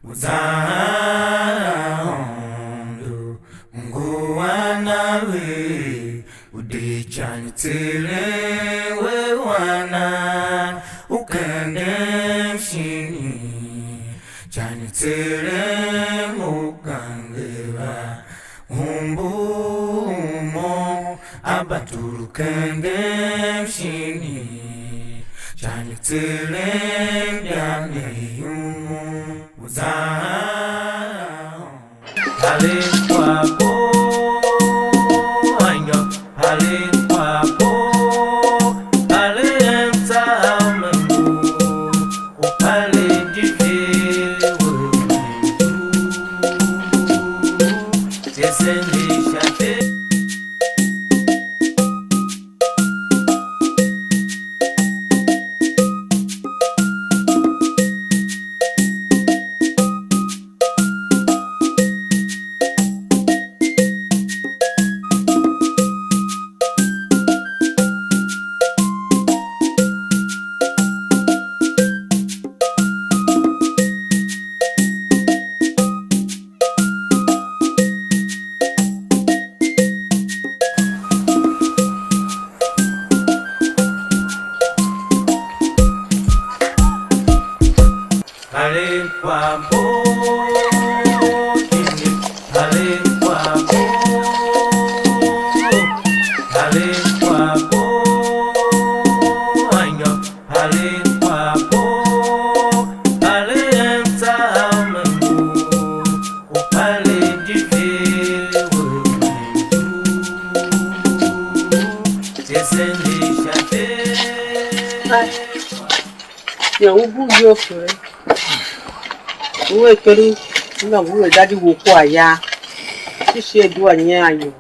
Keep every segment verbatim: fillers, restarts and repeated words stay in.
U zan Aôndo ngu a na ve, u de ican i tseren we wana, u kendem shin ican i tseren u kange va. Umbur mo a mba turu kendem shin ican i tseren mbayev u zan. Hale kwagh bo, anyo, hale kwagh bo, hale em tsa a mengu, u hale di ve we u Ya u bu iyol fere. U er keru, u na ngu er dadi wo kua ya. Shi shi a dua nyian yo.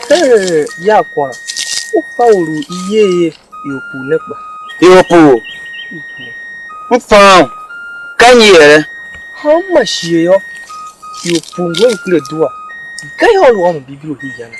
Ee, ya kwagh, u fa or u i yer ye iorpuu ne kpa? Iorpuu? M fa un, ka nyi ere? Hanma shighe yô, iorpuu ngu a lu ken adua, gayô, a lu ôron Bibilo hii yange.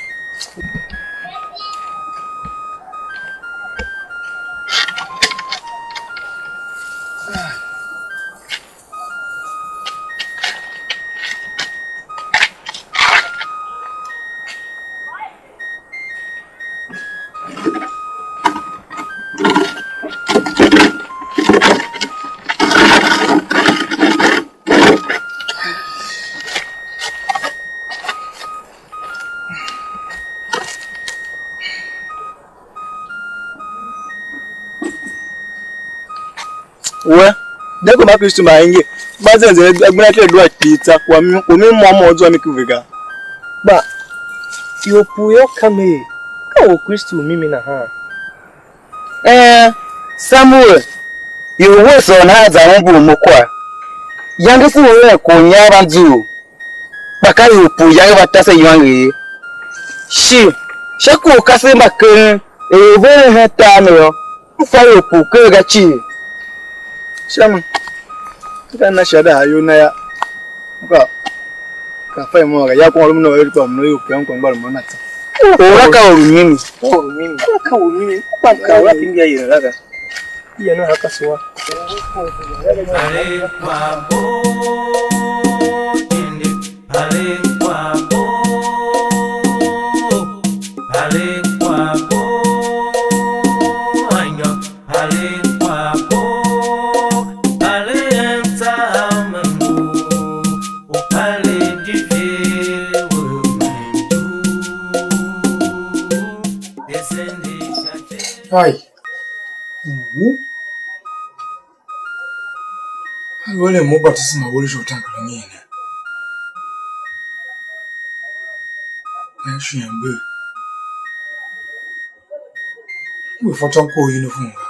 We, de kuma Kristu ma inge, gba zen zen agbena ken adua kpiligh tsa, kwagh mi, u mi môm môm zwa mi ku ve ga. Kpa iorpuu yô, ka me er, ka Orkristu u mimi nahan? Ee, Samuel, ior wou sôr nahan za umbur mo kwagh. Yange se u eren kwagh u nyar va nzughul, kpa ka iorpuu yange va ta se iwanger ye. Shi sha kwagh u kasev mba keren er ior ve eren hen tar ne yô, m fa iorpuu ker ga cii. Sha mi, m ka na shada a iyol na yô, m ka, ka fa imôngo ga, ya kwagh u lu m na u er kpa m na iorpuu yam kpa m gba lu m na tsô. Ura ka or u mimi. Ka or u mimi. Ka or u mimi. Kpa m ka ura pinga yeren la ga. Yena ha kasua. Ai. Wu. A lu eren mo batisema wou sha utaankarami ne. Ka shighe mber. Ngu fatyô u kor uniform ga.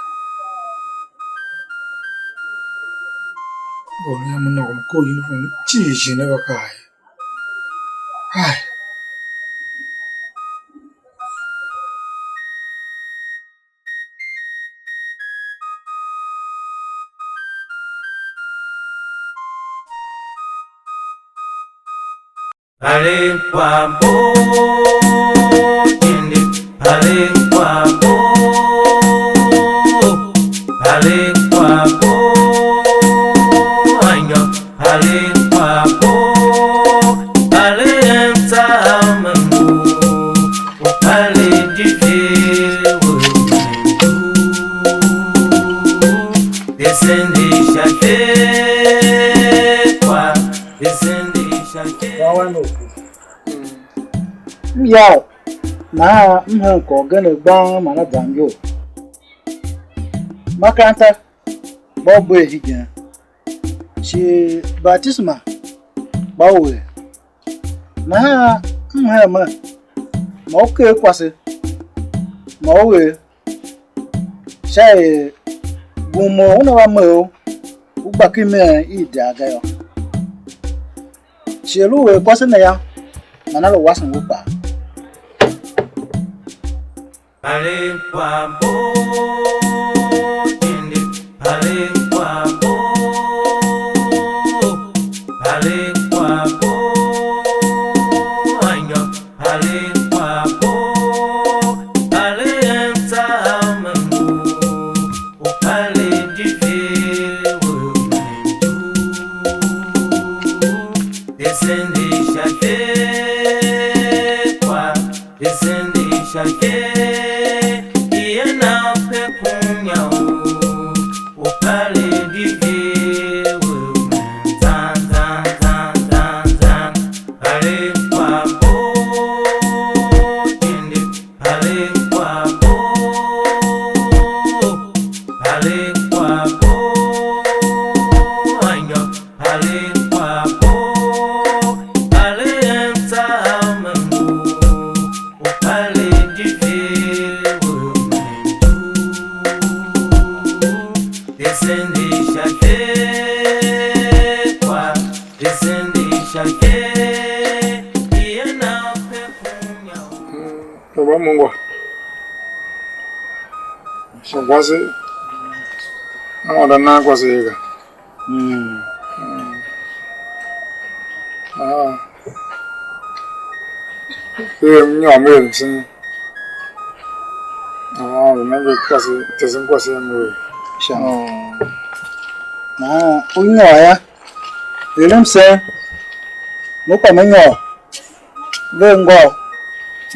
Ngu ne yam nôngo m kor uniform cii cii ne va kaa ye. Ai. Pale kwagh bo, tindi, pale kwagh bo, pale kwagh bo, anyo, pale kwagh bo, pale mtsa mengu, u pale di ve we mengu, desende sha te kwa, desende sha te. M yar, nahan m hen kwagh ugen gbang man a zam iyol. Makeranta, mba u bee hegen, shi batisema, mba u er. Nahan m hen me, ma u ker kwase, ma u er, sha er gumor una va me u, u gba ken imeen i idagh ga yô. Shi a lu u er kwase ne yô, nana lu wasen we kpaa. Pale kwagh bo, tindi, pale kwagh bo, pale kwagh bo, anyo, pale kwagh bo, pale mtsa mengu, u pale di ve we mengu, desende sha te kwa, desende sha te, ie na pe kunya u, u pale di ve we men zan zan zan zan zan, pale kwagh bo, tindi, pale kwagh bo, pale kwagh bo, anyo, pale kwagh bo, pale mtsa mengu, u pale di ve we mengu, desende sha te kwa, desende sha te, ie na pe kunya u. Baba Mungwa. Sha kwase, Aôndo a nan kwase ye ga. Mm. Ah. Ee, m nyôr m er msen. Ah, u nenge kwase, tesen kwase a m er. Sha. Mm. Nahan u nyôr yô, er msen, mo kpa me nyôr. Ve ngôu,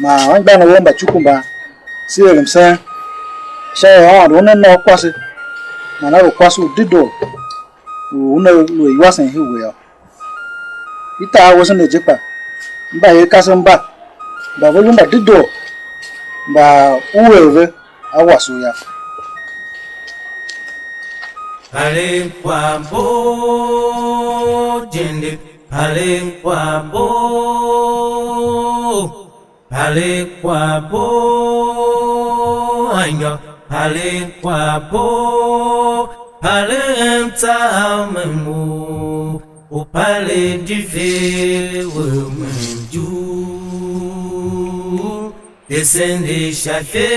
man anmgbianev mba cuku mban, se er msen sha er Aôndo una nôô kwase, man a lu kwase u dedoo u una lu a iwasen hen we yô. I tar wese ne je kpa, mba er kasev mba, mba ve lu mbadedoo, mba u er ve a wase u yô. Pale kwagh bo, jende, pale kwagh bo, pale kwagh bo, anyo, pale kwagh bo, pale mtsa mengu, u pale di ve we mengu. Desende sha te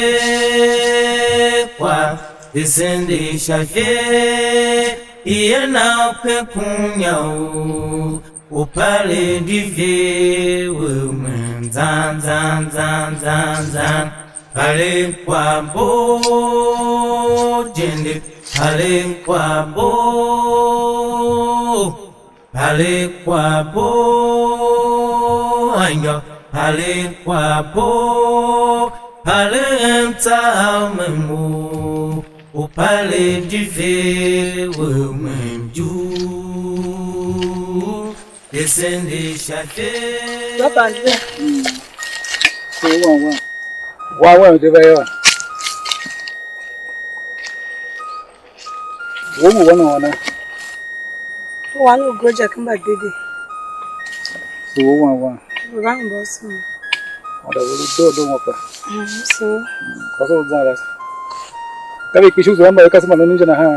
kwa, desende sha te, ie na pe kunya u, u pale di ve we men zan zan zan zan zan. Pale kwagh bo, jende, pale kwagh bo. Pale kwagh bo, anyo, pale kwagh bo, pale mtsa mengu, u pale di ve we mengu. Desende sha te. Papa, nze. Mm. Ko wan wan. Wan wan de va yô. Wo mo wan wana? Wan u Goja ken mbadede. So wo wan wan? Lu van mboso. Ada wo lu do do mo pa. Mm, so. Ka so zan la. Ka bi kpishi u zan mba ka se ma ne ninja na ha.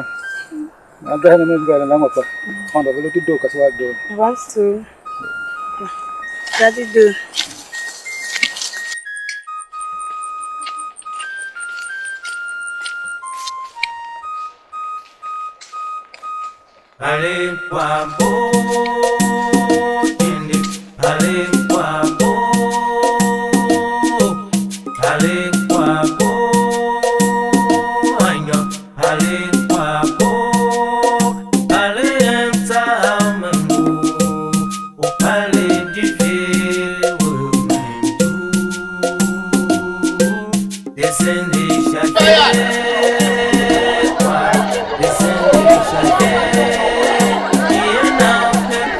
Na da ne ne mba na mo pa. Ada wo lu do ka so a do. Mboso. Daddy do. Pale kwambo, tindi, pale kwambo, pale kwambo, anyo, pale kwambo, pale ansa mengu, upale divie we mengu. Descende Xavier, descende Xavier, e não tem.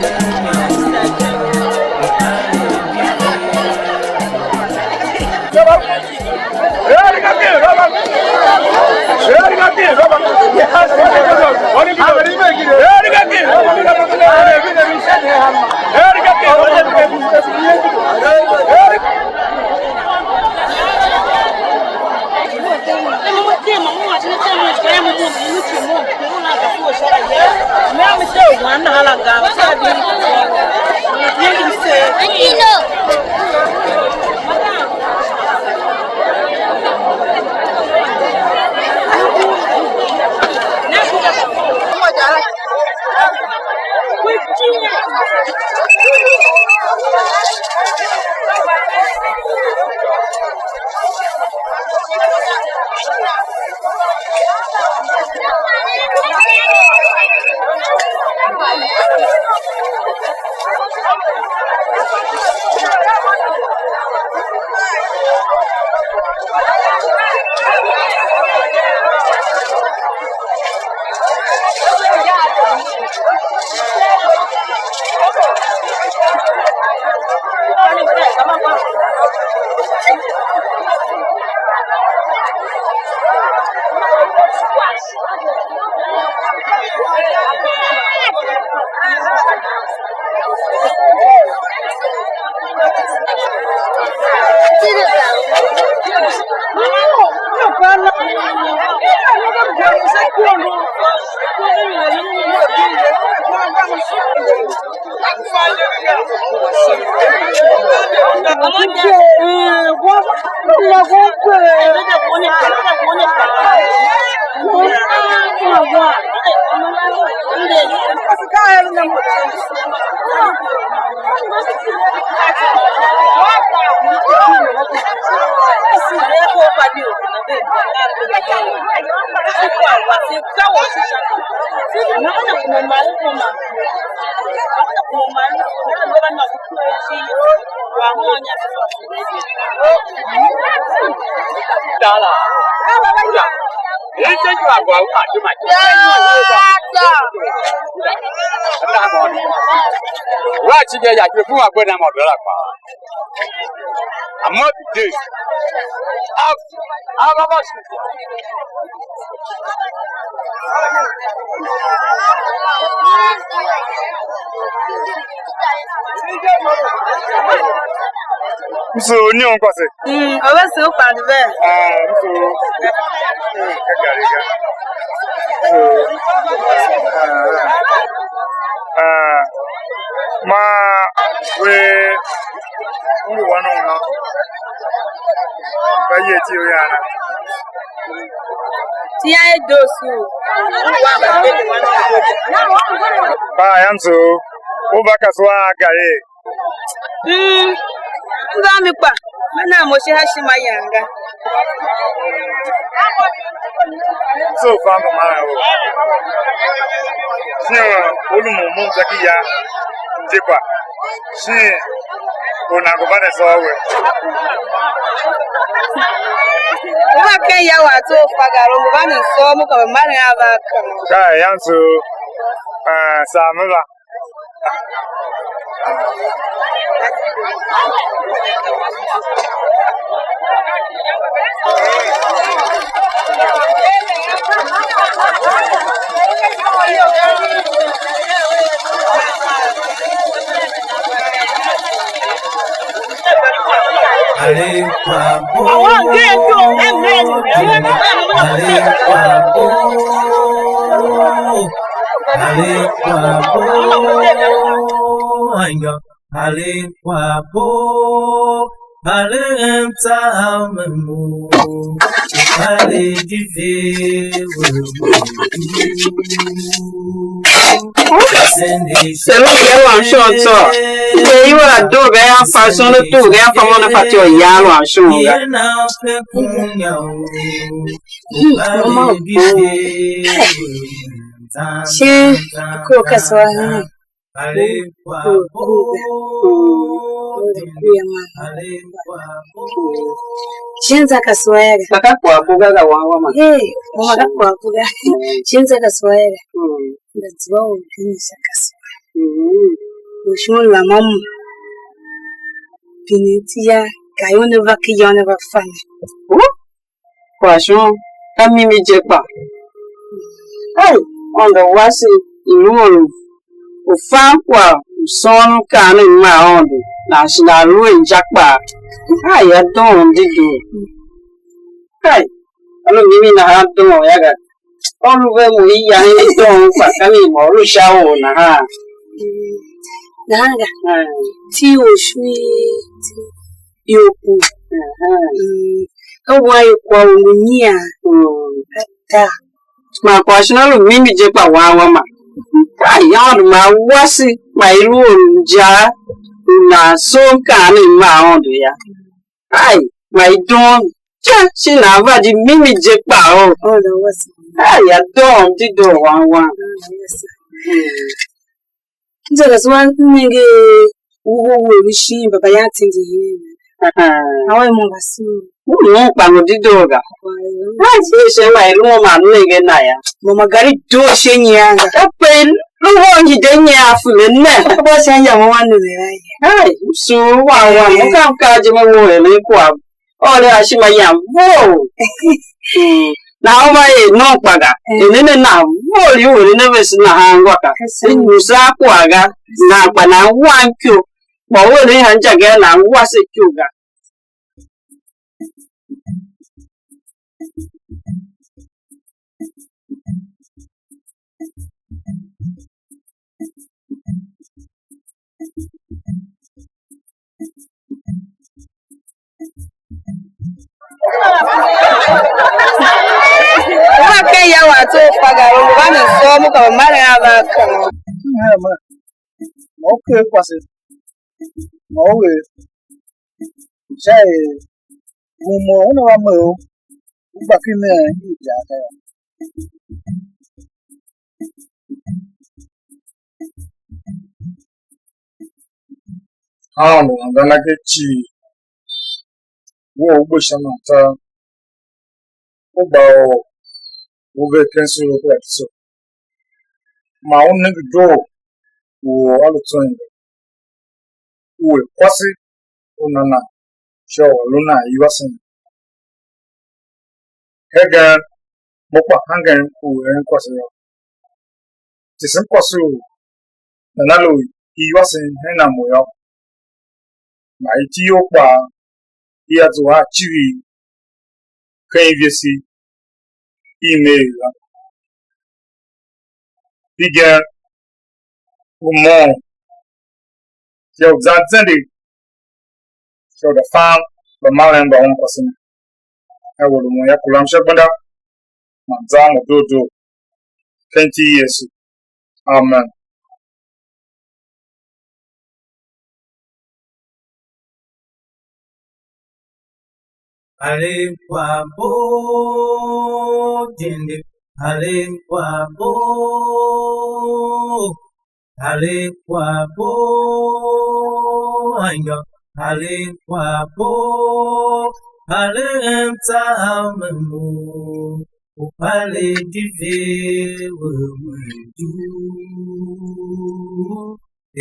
Wa ci ga ya ke kuma gbe na mo dora kwa. Amo de. Av, av, av. Msu nyom kwase. Mm, ove su kpande ve. Ah, msu. Mm, ka gari ga. So, ah, ah, ma we u ngu wan u ma. Ka ye ti u yana. Ti ya e doo su. Ba yam so. U va ka so a gari. Mm. M va mi kpa, me na mo shi ha shima yanga. So fa mo ma o. Shin u lu mo mo zaki ya je kpa. Shin u nan ngu vande sôr we? U va ken ya wa tso u fa ga, u ngu vande sôr mo kpa, maren a va kaa. Ka yanzu, ah, saa me va. Selu ya wam shon tsô. Ye iwar a doo ga yan fa, son a doo ga yan fa, mo na fa ti u ya wam shon ga. Mama, shin ko ka so a hene? Ko, ko, ko, ko, ko, ko, ya ma. Shin za ka so a ya ga? Kpa ka kwagh ko ga ga wan wa ma. Hey, mama ka kwagh ko ga. Shin za ka so a ya ga? Mm. Nga zua u pine sha kasua. Mm. U shon lamam pine ti ya, ka yon ne va ki yon ne va fa ne. Oh? Kwagh shon, ka mimi je kpa. Hey, Aôndo wase, i lu or u fan kwagh u sôn mkaanem ma Aôndo, nan shi nan lu a inja kpaa. Hey, a doon dedoo. Hey, a lu mimi nahan doon ya ga. Or u ve mo i yange i doon kpa ka mi mo lu sha or nahan. Nahan ga. Ti u shui ti u ku. Ka wa i kwagh u ngu nyian. Ata. Man kwagh shon a lu mimi je kpa wan wa ma. Ka Aôndo ma wase ma i lu or u inja u nan soo mkaanem ma Aôndo ya. Ai, ma i doon je, shin nan va di mimi je kpaa, oh. Aôndo wase. Ai, a doon dedoo wan wan. Aôndo wase. Mm. Nze ka sua nenge u wo wo lu shin baba ya tindi yin. Aha. Awe mo nga su. U nu kpa mo dedoo ga. Ai, je she ma i lu mo ma nenge na ya. Mo ma gari doo she nyian ga. Ka pe i lu mo ngi de nyian fu le ne. Ka ba sha ya mo wa ne le ai. Ai, su wa wa mo kam ka je mo wo ele kwa. Ôr a ishima yam vough. Mm. Nahan uma er nom kpa ga. Mm. Er ne ne nan vough, ior ne vese nahan ngwa ka. Yes, sir. Ne nyusa a kwagh ga, nan kpa nan wam ikyo. Kpa u eren han injagee nan wase ikyo ga. Uma ken ya wam tso u fa ga, u ngu van sôr mu ka u maren a va a kôr. Ma u ker kwase, ma u er, sha er mumugh una va me u, u gba ken meen i ijaa ga yô. Aôndo Aôndo nana ke cii, wea u gbe sha nan tar, u gba or u ver ken sule u kera tso, man u nenge doo u or a lu tswen ga, u er kwase u nana sha u a lu nan iwasen. Hegen mo kpa hengen u eren kwase yô, tesen kwase u nana lu iwasen hen a mo yô, man iti you kpaa ia zua a civir ken ivese i me er la. Hegen u môm sha u zan zende sha u da fan mbamaren mba un kwase ne. A we lumun yô, kuram sha gbenda man zan mo doo doo. Ken iti i Yesu. Amen. Alekwa bo jende, alekwa bo, alekwa bo, anyo, alekwa bo, alem tsa amemo, upale dive we mwendu.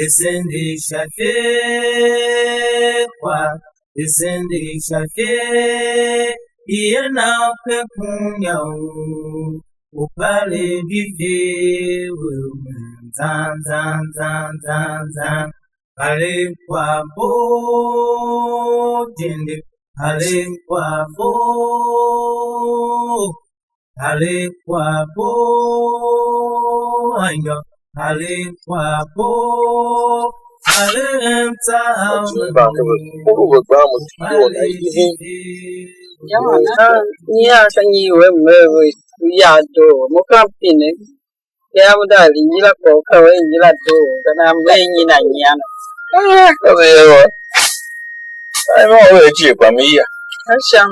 Esende sha fe kwa, esende sha fe, iena pe kunya u, u pale di fe we zan zan zan zan zan, pale kwa bo jende, Halen kwagh bo, halen kwagh bo, anmgbian, halen kwagh bo, halen tsa. Yawa, na, nyi a ka nyi i we mem ve, u ya doo, mo ka m pine. Ya u da li yila kwagh u ka u er yila doo, ka nan me nyi na nyian. Ah, ka ve yô. Ai, mo ve cie kpa mi ya. Ka sham.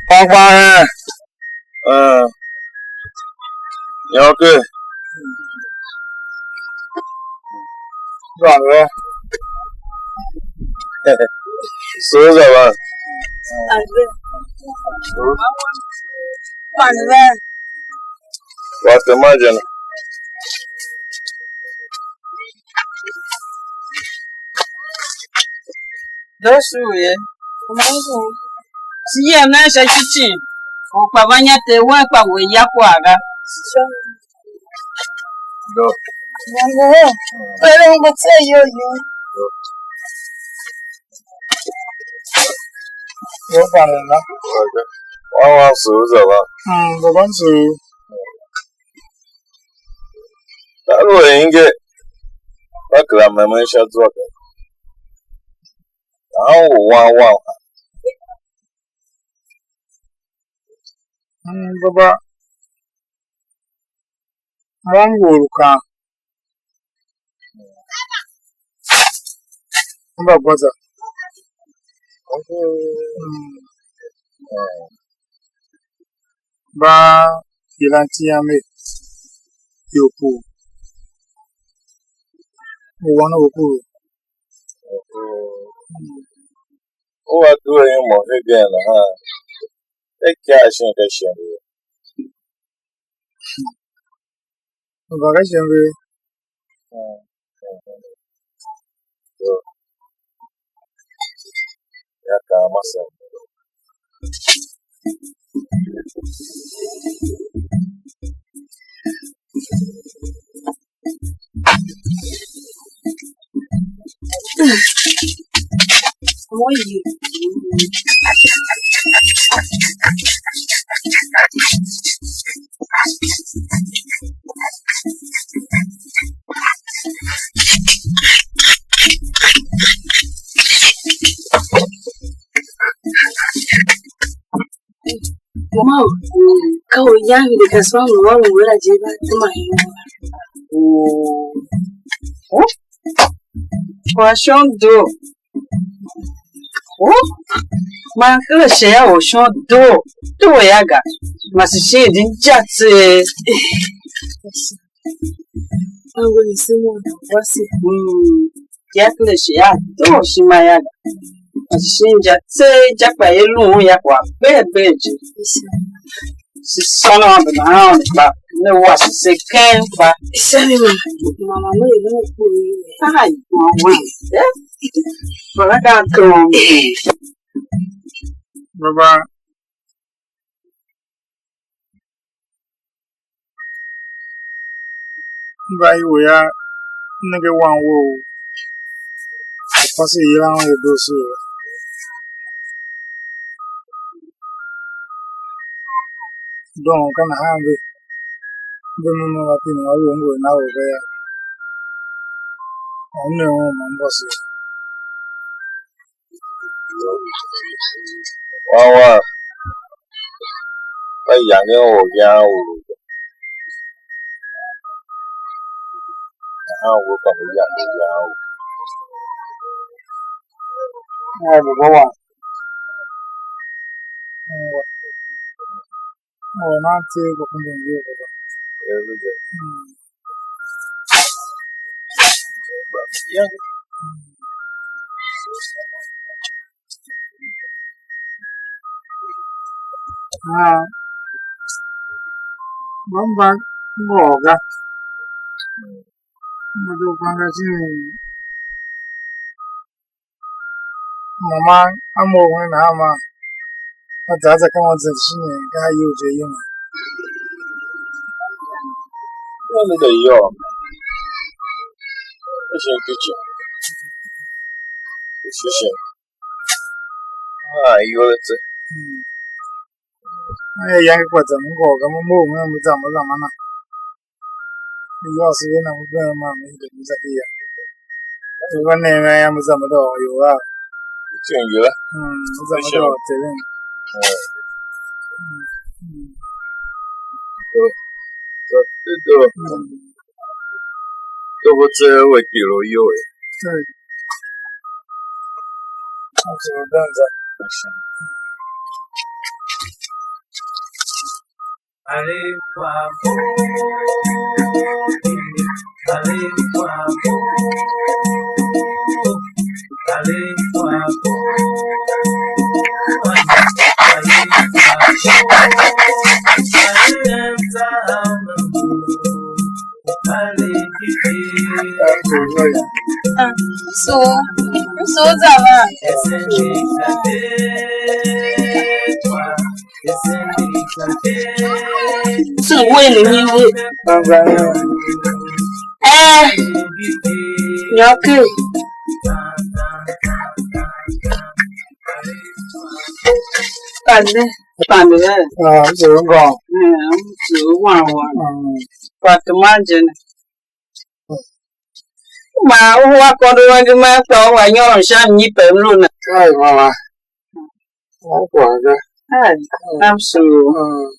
Kpang kpang hen. Eh. Nyôr ker. Van ve. Soo za van. Van ve. Wa tema je ne. Dooshigh u ye. Shi yem nen sha icucin u kpa va nya ter wen kpa we ya kwagh ga. Doo. Nyange he. Ere u ngu tse iyol you. Yo, panen la. Wan wam sugh za va. Mm, za va sugh. Aluer inge, va kera memen sha zwa ga. Nahan u wan wam ha? Mm, baba, mo m ngu or u kaan. M mba gwa za. Mm. Mba yilan iti yam er Iorkpur. U wan u Orkpur. U a due imo hegen nahan, de ikyaa shin ka ishende ye. Mba ka ishende ye. So, ya kaa ma sen. Mama, ka u yange de ka sôôn u ôron we la je, va tema hen. Kwagh shon doo. Man kera shighe a or shon doo, doo ya ga. Ma shi shin di inja tseegh. Ango ni se mo na wase. Mm. Ya kera shighe a doo ishima ya ga. Ma shi shin inja tseegh, inja kpa ye lu un ya kwagh bee bee je. Shi sônon a mbem Aôndo kpa ne wase se keng kpa. Ishami ma, mama mo ye mo kpo ye. Ai, mo wan. Eh? Baba ka kron. Baba, mba iwe ya nenge wan wou, kwase yilan un er Dooshigh. Don ka nahan ve, ve meme va pine a uwe ngu a na u ve yô, ma m ne un ma m mbôso. Wan wam, ka yangen oryan u lu ga, nahan we kpa me yange oryan u. Wan baba wam. Or nan tseegh gba kumben iyol kpa. Mm. Ah, mba mba ngôôr ga. Mba doo kwanza shin Mama a mough wen nahan man a za a za ka ma zen shin er ga a iyol je iyol ne. Wea nenge yôô, i shin kitchen, i shin, maa iyol a tse. A iyange kpa za m ngôô ga, mo mough wen mo za mo lama na. Yôôso ve na, mo been man me hide mo za ki ya. Ve va nem a ya, mo za mo dôghôô ior a. Icin yila. Mm, mo za mo dôghôô Terem. Eh. Mm, mm. Do, do, do. Mm. Do bo tse we kilo yo e. Hey. Ose u danza. Ah, so, so za va. Tun wen u nyi we? Eh, nyoke. Pande, pande, eh. Ah, so ngô. Eh, so wan wan. Mm. Kwa teman je ne. Ma u wa kondo wange ma kpa u wa nyôron sha mnyipe m lu na. Ai, mama. Ai, kwagh ga. Ai, am su. Mm.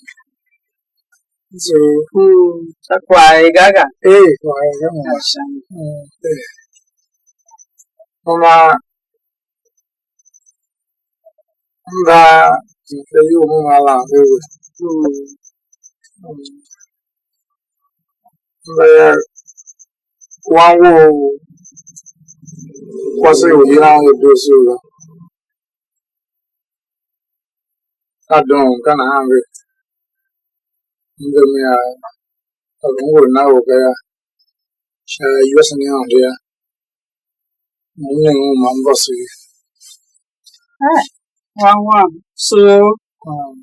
So. Mm. Sa kwagh e ga ga. Eh, kwagh e ga, mama. Asha. Mm. Eh. Mama, m va, m fa iyol mo ma lan ve we. Mm. Mm. M va ya wan wou u kwase u yilan er Doso la. Ka doon, ka nahan ve. M ve me a, a lu m ngu a na or ga yô, sha iwasen i Aôndo yô, m nenge un ma m vôso ye. Eh, wan wam, so, um,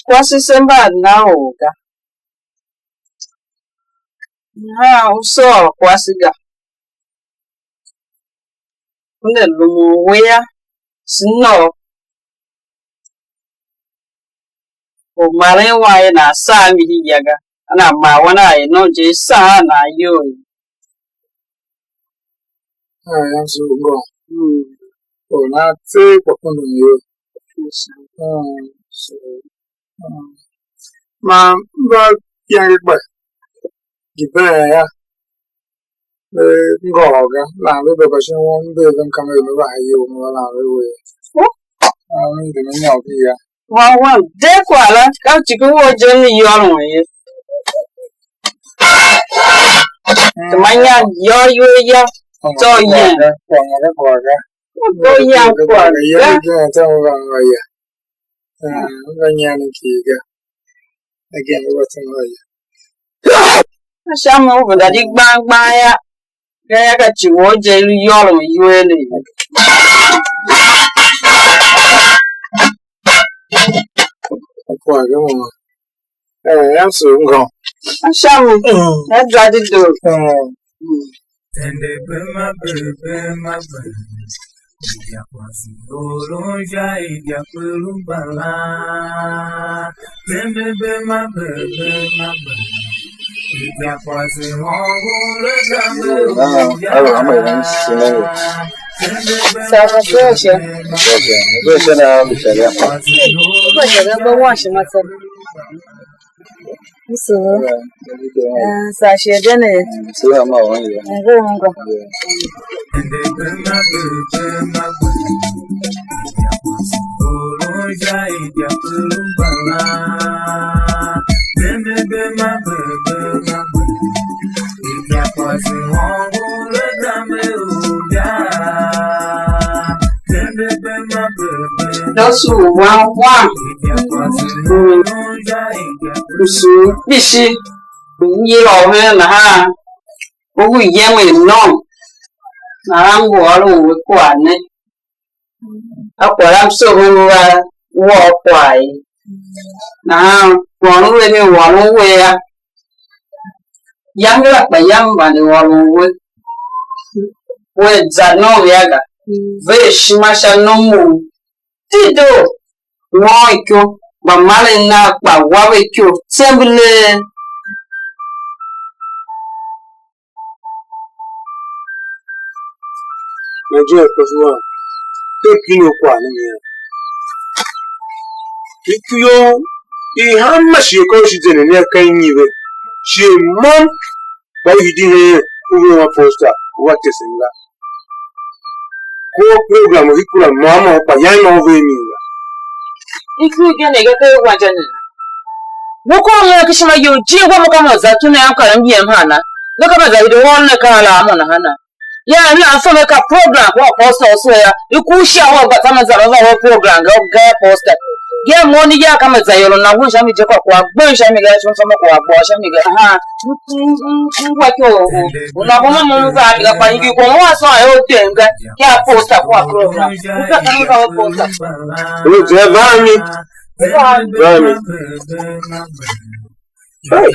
kwase se mba a na or ga. Nahan u sôr kwase ga. Una lumun we yô, se nôô. U maren wan er nan saa mi hingya ga, a nan mar wan a er nom je, i saan a nan iyol ye. A yam se u ngô. Mm. Or nan tseegh kpa kundun iyol. Yes, sir. Mm. So, mm. Man mba iyange kpa, di been yô, ve ngôôr ga, lan ve beba shin won, m bee ve mkam er me va ha iyol, me va lan ve uwegh. Oh. A, m hide me nyôr ki ya. Wan wan, de kwagh la, ka u ciki wou je, m yôron ye. Mm. Tema inya yô, iwer ya, mm, tsô u yen. Kwagh ga, kwagh ga, kwagh ga. U to yan kwagh ga. Kwagh ga, ya, tsô u van va ya. Ah, m va nyan ki ga. Again, u va tsô va ya. Ka sha mi u venda di gban gban yô. Gayô, ka ci wou je i lu yôron iwer ne. Kwagh ga mama. Eh, yam sugh ngô. Ka sha mi. Mm. Na zwa di doo. Mm. Mm. Sasa tosha. Tosha. Tosha na bichalia. Tosha na bawa shi masa. Nso. Eh, saa shighe je ne. Nso ama wan ya. Ngo ngo. Dosu wan wan. Mm. Usu kpishi. Ngi lôhô nahan, u ngu yemen nom, nahan ngu ôron we kwagh ne. A kwagh a msohol u a wôô kwagh ye. Nahan kwagh u ve mi ôron we yô, yange la kpa yange vande ôron we. We za nom yô ga, ver ishima sha nom u dedoo, wôôn ikyo, mbamaren nav kpa wa ve ikyo tsembelee. Nahan je kpa shuwa, te pine u kwagh ne nyian. Ikuyou i hanma shighe ka u shi zenden ne akaa i nyi ve, shighe môm kpa u hidi heen u ve wan posta u a tesen la. Ko program u hikura môm môm kpa yan môm u ve mi la. Ikuu je ne ga ka i wanja ne. Mo ko mo kishima yu jingwa mo ka mo za tu ne am kar m yem hana. Ve ka ma za hide won ne ka la mo na hana. Ya, m na fo me ka program ko apostle so ya. I ku shi a wa gba ta ma za va wa program ga ga apostle. Ya mo ni ya ka ma za yoro na gun sha mi je kwa kwa gben sha mi ga shon sama kwa gbo sha mi ga. Ha. M wa ko u na mo mo mo za mi ga kwa ngi ko mo wa so a yo den ga. Ya apostle kwa program. U ka ka mo ka apostle. U je va mi. Va mi. Hey,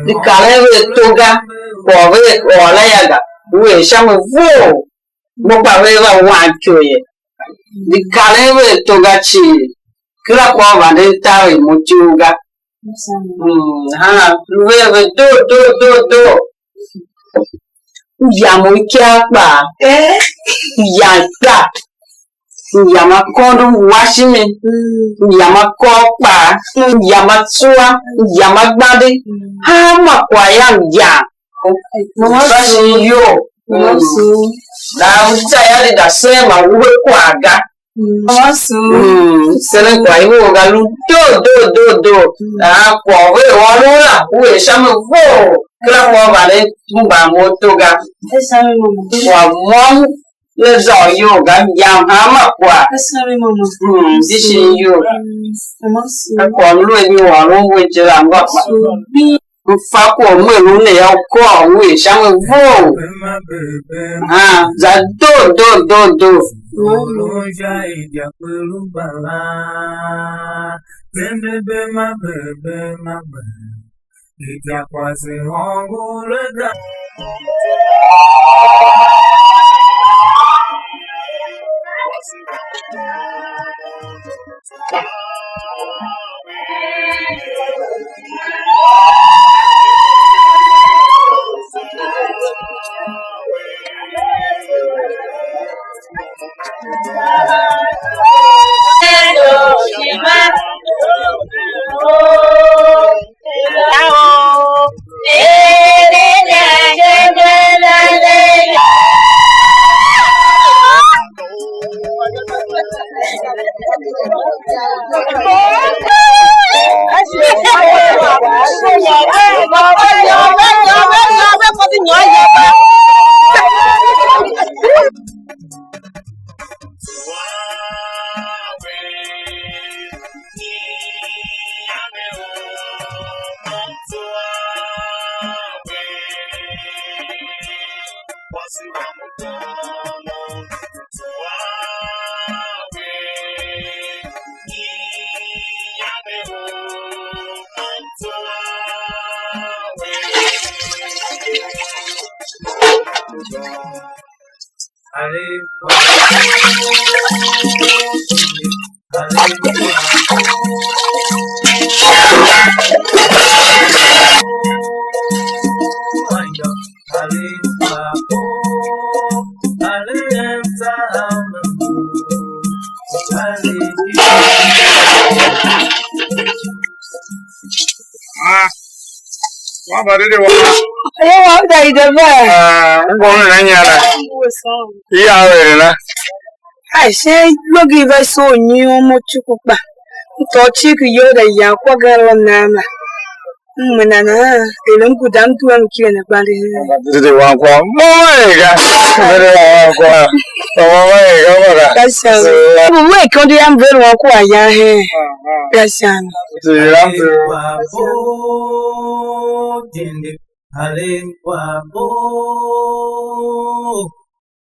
di karen ve ato ga, kwagh ve ôr la ya ga, u er sha mi vough, mo kpa ve va wan ityou ye. Di karen ve ato ga cii, kera kwagh u vanden taver mo ityough ga. Mm, ha, lu ve ve doo, doo, doo, doo. M yam u ikyaa kpaa, m yam ikpa, m yam akôndo u washimi, m yam akôr kpaa, m yam atsua, m yam agbande, hanma kwagh yam yam. Mama shin iyol. Mama shin. Da u tsa ya di da sen ma u ve kwagh ga. Mama shin. Mm, seren kwagh i ve ga lu doo, doo, doo, doo. Ah, kwagh u ve ôron la, u er sha mi vough. Kera kwagh u vanden mban mo to ga. Kwagh môm ne zôgh iyol ga, m yam hanma kwagh. Mm, di shin iyol. Ka kwagh m lu a mi ôron we je la, m va kpa. M fa kwagh u m eren ne yô, u kôr u er sha mi vough. Ha, za doo, doo, doo, doo. Ah, wa ba dede wa. Ayo wa da ide ba. Ah, ngo ne na nyara. Iya ere na. Ai, se logi va so nyi o mo chuku kpa. Nto chi ki yo da ya kwa ga lo na ma. M nana, ele m guda m due m kile ne gbande. Dede wan kwa. Mama ega. Dede wan kwa. Mama ega mara. Kashan. Bu we kondo ya m ver wan kwa ya he. Kashan. Dede wan kwa.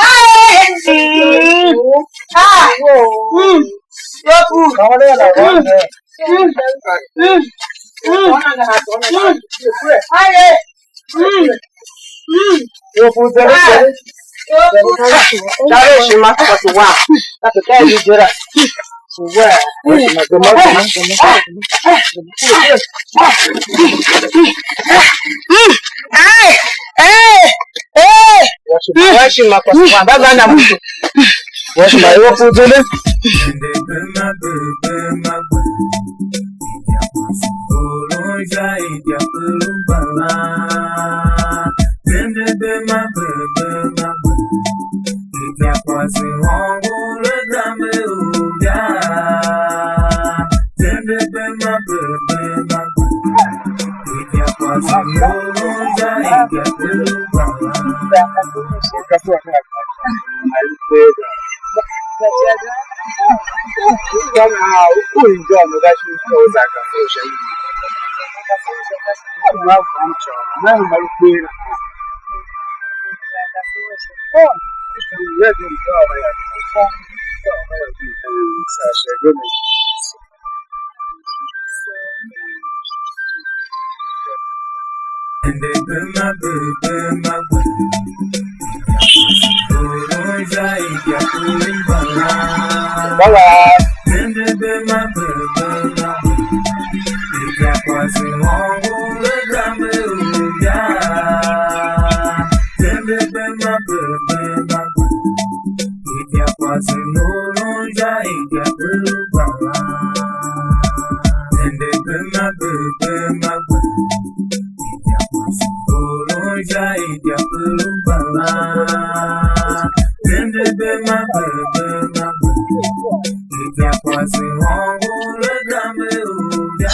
Ai, mm. Ah. Mm. Yoku. Mm. Mm. Mm. Mm. Ai. Mm. Mm. Yoku, zende, zende. Dare shi ma, ka su wa. Ka su kai ni jira. Su wa. Ai. Eh. Eh. Wa shi ma, kwa su wa. Ba ga na mu. Wa shi ma, yoku, zende. Bye bye.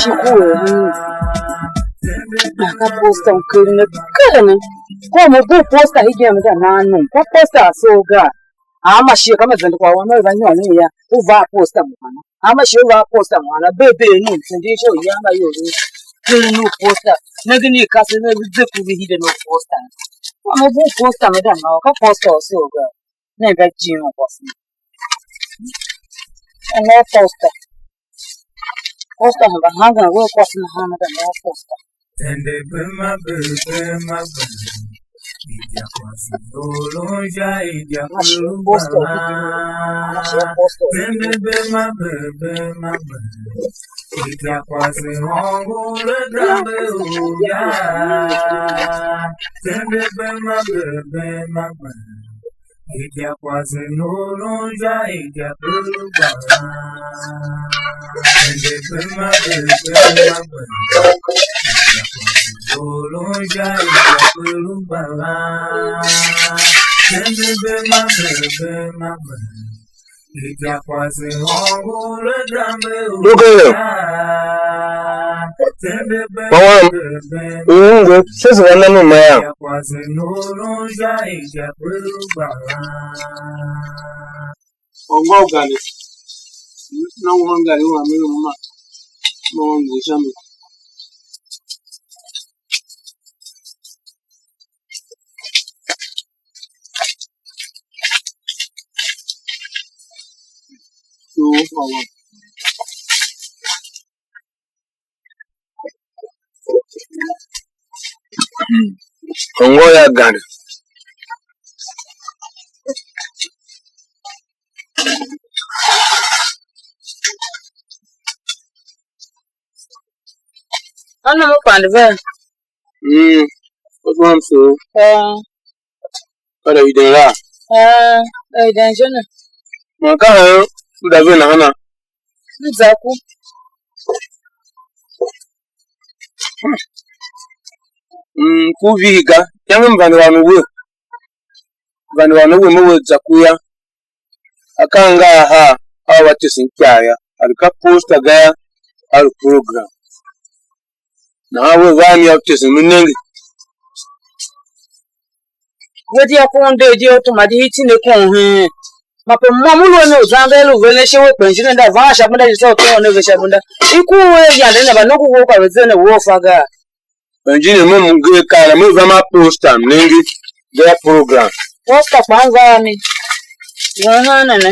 Shi ku er un, man ka posta u keren ne keren ne. Ko mo bugh posta hegen, me za nan num. Ka posta a soo gaa? Hanma shighe ka me zende kwagh wam, me va nyôr un ya, u va a posta mo hana? Hanma shighe u va a posta mo hana? Bee bee num, se ndi sha u yan mba ior u keren u posta. Nenge ni kasev, ne ve ze ku ve hide ne u posta ne. Kwagh mo bugh posta me da nôô, ka posta u soo gaa? Ne mba jin u kwase. Anôô posta. Posta hemba hangan we kwase nahan, me da nôô posta. Tende bema bebe ma bebe. Idia kwase ndolo ja idia. Mashi posta. Mashi posta. Tende bema bebe ma bebe. Idia kwase hongo le gambe uya. Tende bema bebe ma bebe. Idia kwase ndolo ja idia bebe. Tende bema bebe ma bebe. Look at him. Kpa wam, u ungwe, se se va na mi ma yam. Ôngo u gande, na won gande wam, me lu ma, ma wam ngu sha mi. So, Kongo ya gande. Ana mo pande ve. Mm. Ko dwam so. Eh. Ka Daviden la? Ee, Daviden je ne. Man ka hen u David nahana? M za ku. Mm, ku vihi ga. Yange m vande wan u we. Vande wan u we, me we za ku ya. Akaa nga a haa a u a tesen ikyav yô, a lu ka posta ga yô, a lu program. Nahan we va a mi yô, tesen me nenge. We dia kon de di otuma di hiti ne kon heen. Ma pe môm u lu a mi u zan ve lu ve ne ishe we kpen jile nda van sha bunda di sa u tôôn ne ve sha bunda. I ku we yande ne mba nongo wo ka ve ze ne wo fa ga. Engineer mo m nger kaa la, me va ma posta m nenge their program. Posta kpa m va a mi. Ngun haan ne ne.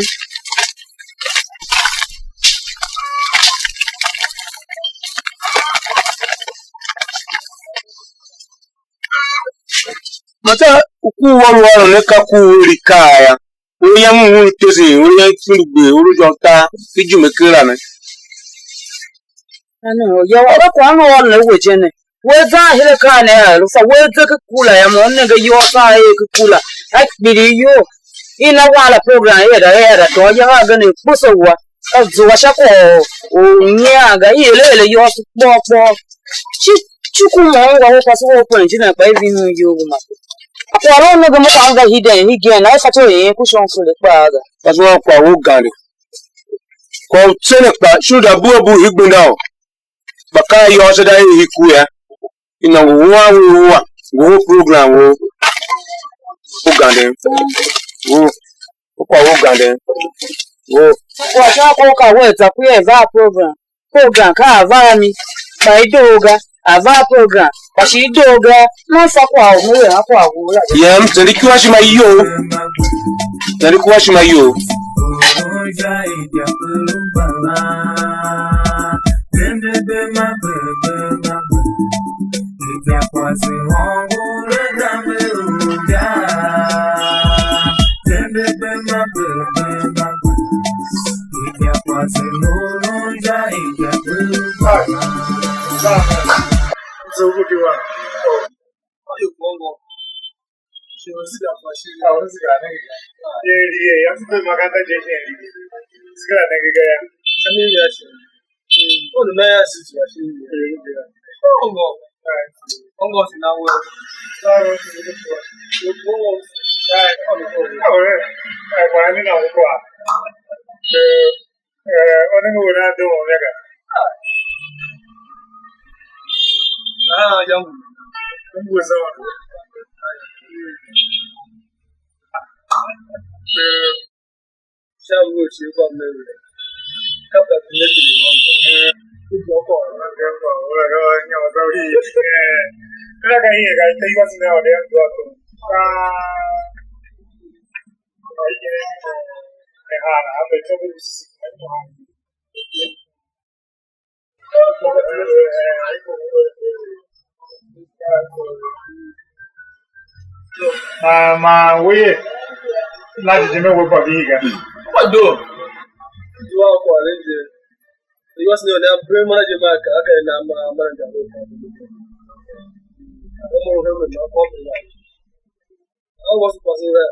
Mata u ku u ôr u ôron ne ka ku u er i kaa ya. U yam u lu tesen, u yam tsundu gbe, u lu jôhôr tar, i jume kera ne. Anen, ya ôr kwagh u ôron a we je ne. We zan her akaa ne a lu fa, we ze ki kula ya, mo nenge iyol fa er ki kula. A kpiligh iyol. I na wan la program er a er a tôô ya a gen a kposo wa. Ka zua sha kwagh u nyian ga, i ele ele iyol kpôr kpôr. Shi, shi ku mo ungwa we kwase we u kpen jile kpa i vihun iyol ve ma. A kwagh u nenge mo kwagh nga hiden hegen, a i fatyô u yen ku shon fule kpaa ga. Kwase wam kwagh u gande. Kwagh u tsene kpa, shuda bua bu hii gbenda u. Kpa ka a yôôso da i hii ku yô. I nôngo wuan we wuan, ngu we program wou. U ganden. Wo. U kwagh u ganden. Wo. Kwagh sha kwagh u ka we za ku ye va program. Program ka a va a mi, kpa i doo ga, a va a program, kpa shi i doo ga, ma fa kwagh u me eren a kwagh wou la. Yam, zende ikua shima iyol. Zende ikua shima iyol. Ah, yangu. Mungu sawa. Eh, sha u shi kwa mimi. Kabla tuletele mambo. Eh, kuja kwa. Ula kwa nyama sawa hii. Eh, ila ka hii ka ita iwa sina wa de kwa. Ah. Ai, eh, eh, hana, ame tobe sisi. Ah, ma we ye, na jijime we kwa vihi ga. What do? You are for it. You are saying that brain manager, my, I can, I'm a manager. I'm a woman, I'm a woman. Awo su kwase ve.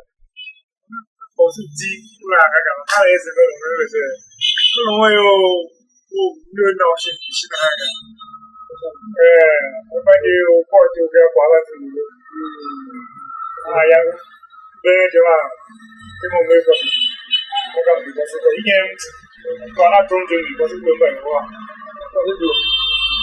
Kwase ti kura ka ka ka ese ve ve ve se. Ko mo yo, ko yo na o shi shi ka ka. Eh, pa je o ko je o ga kwa la tu. Ah, ya. Be je wa. Ti mo me ko. Ko ka bi ko se ko. Yen. Ko na tun je ni ko se ko ba wa. Ko se do.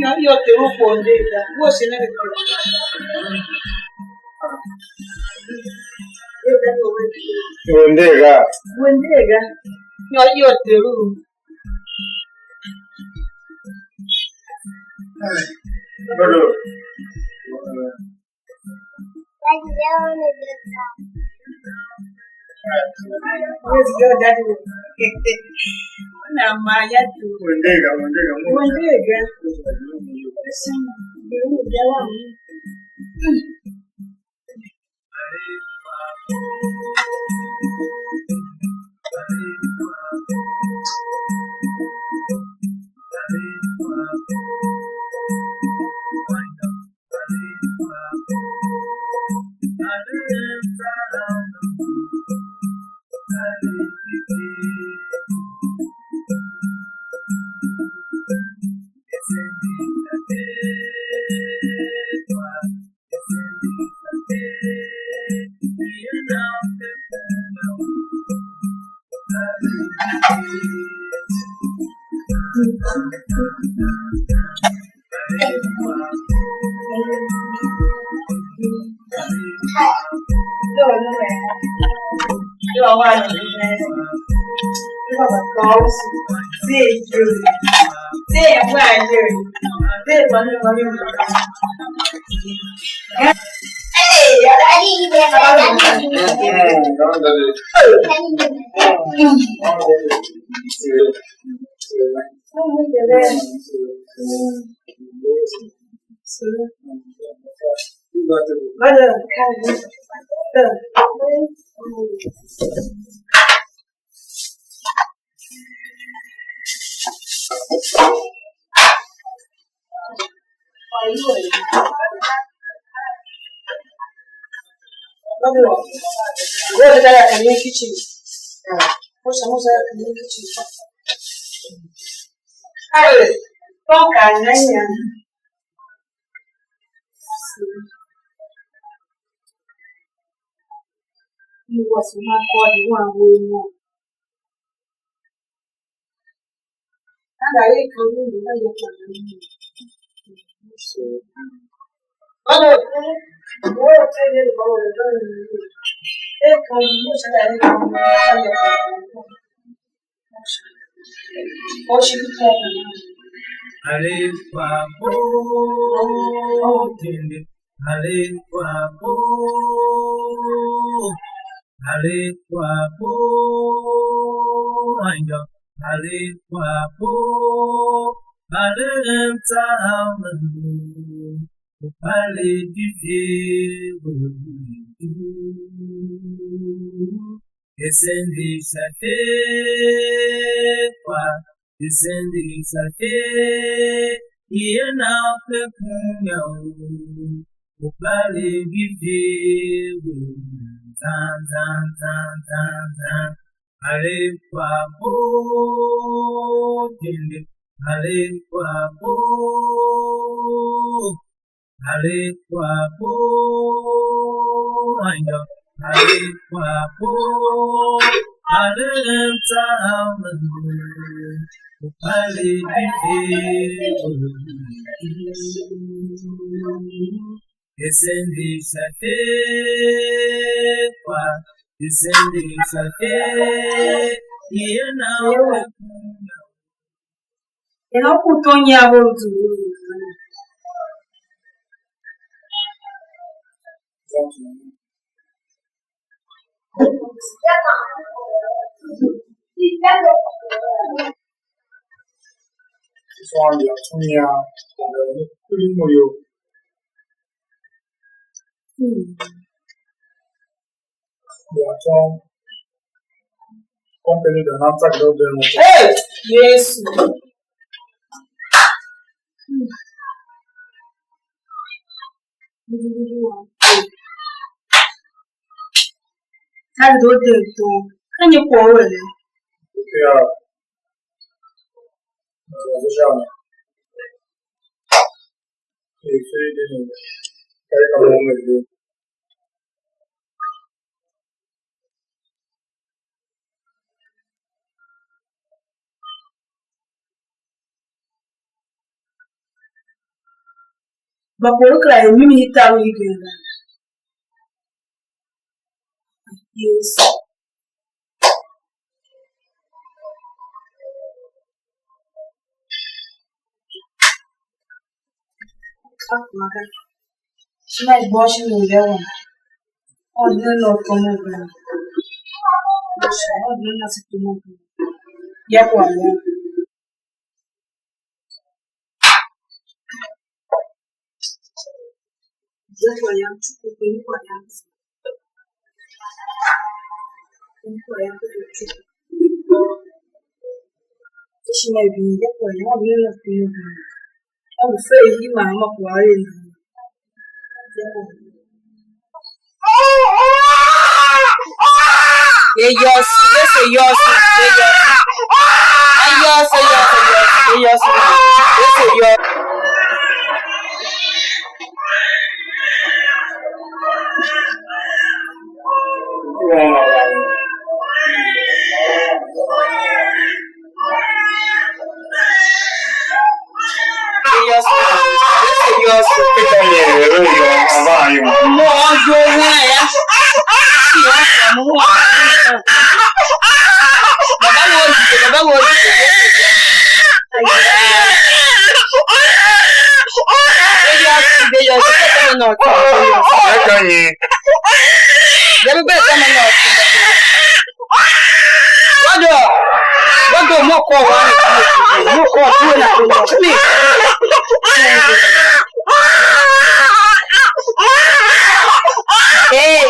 Yô, yô, Ter u kor nder ga, ngu a shi ne ve kor. Kor nder ga. Kor nder ga. Yô, yô, Ter u. Hello. Una maya tu. Wendega, wendega, wendega. m wase ma kôr di wan we mo. Anda ye ka lu lu na ye ka lu. Bado, wo te ne lu bado da. E ka lu mo sa da ye ka lu. Oshi ku tende. Ale kwa bo tende. Ale kwa bo. Ale kwa bo. Anyo. Ale kwa bo. Ale mta amu. Upale di ve. Esendisha fe kwa, esendisha fe, iena pe kunya u, u kpali vivi u zan, zan, zan, zan, zan. Ale kwa bo, dende, ale kwa bo. Ale kwa bo, anyo, ale kwa bo, ale mtsa amen, ale di fe, esendisha fe kwa, esendisha fe, iena we kunya. Ena u ku to nyi a ve u zungulun nahan? Hey, Yesu. Ka do de to. Ka nyi kwagh u eren? Mba kwagh u kera er mimi i taver igen ga. Yesu. Ka kuma ga. Ishima i gbôghôshi u ngu eren. Aôndo na u tom u bee. Aôndo na se tom u bee. Ya kwagh wou. Za kwagh yam tsuku, kper kwagh yam tsuku. Kper kwagh yam tsuku. Ishima i bee, ya kwagh yam, a lu nen a kper a bee. A lu fe i ma hanma kwagh a er nahan. Ye yôôso, Yesu yôôso, ye yôôso. A yôôso, yôôso, yôôso, ye yôôso, Yesu yôôso. Ka nyi? Wado, wado mo ko wa, mo ko tu na ko mo. Hey, hey, hey, hey,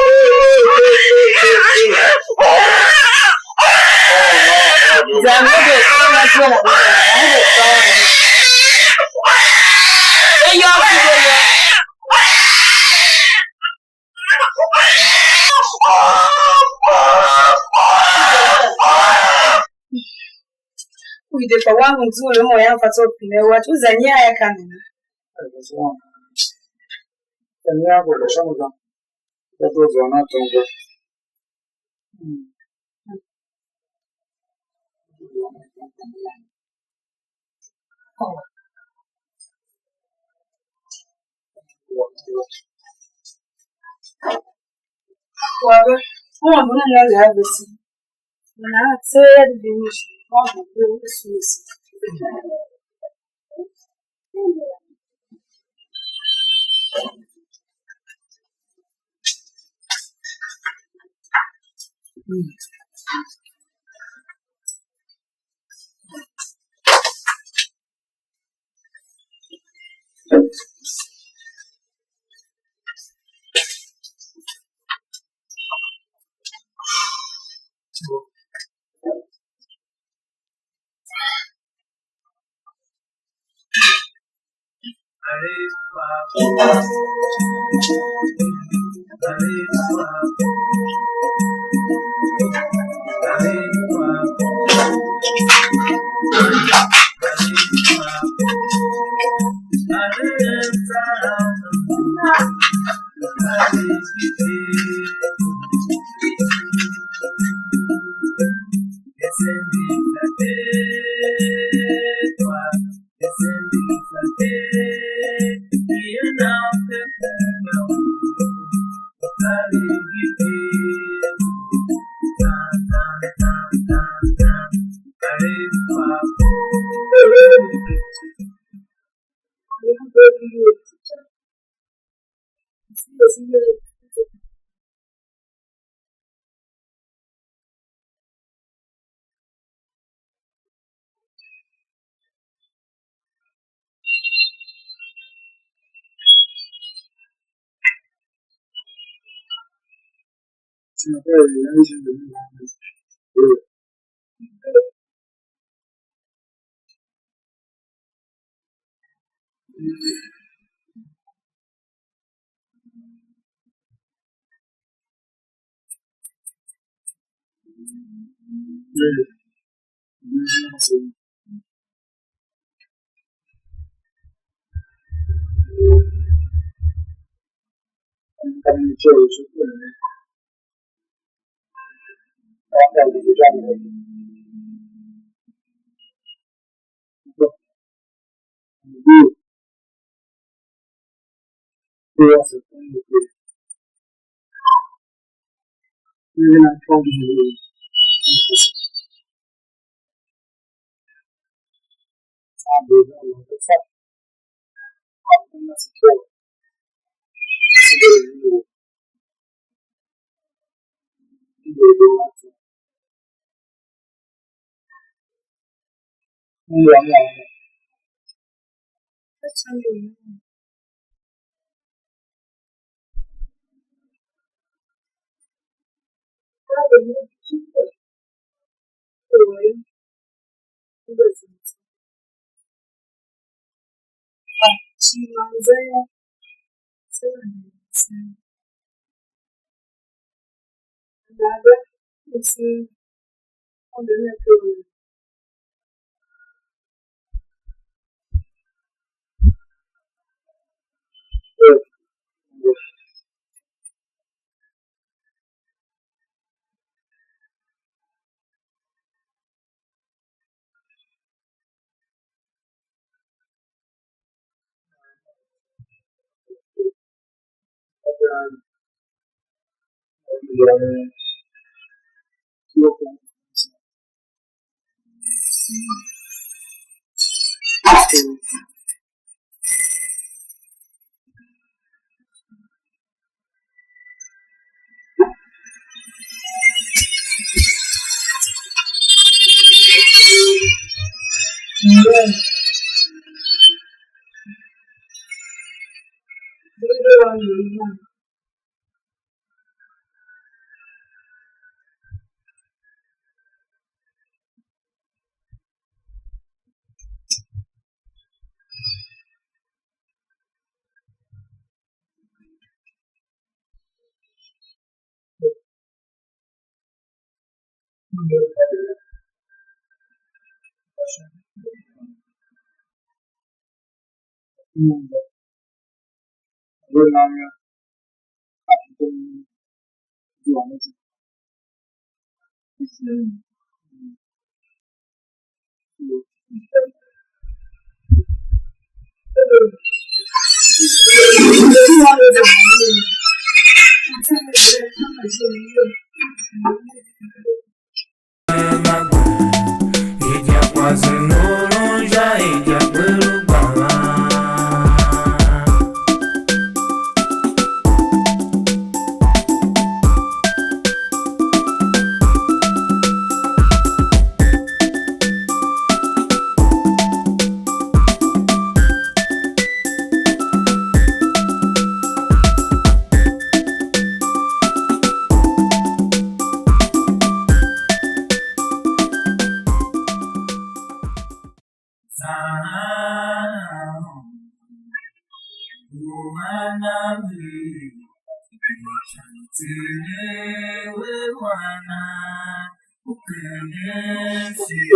hey, hey, hey. Zango de ko na ko na. Hey, yo, u de fa wan u nzughul mo yan fa tso pine wa tu za nya ya ka nana. Nya go da sha mo da. Da do zo na tongo. Kwagh, Aôndo Una na vese. Nahan tseegh di shi Aôndo ve usu usu.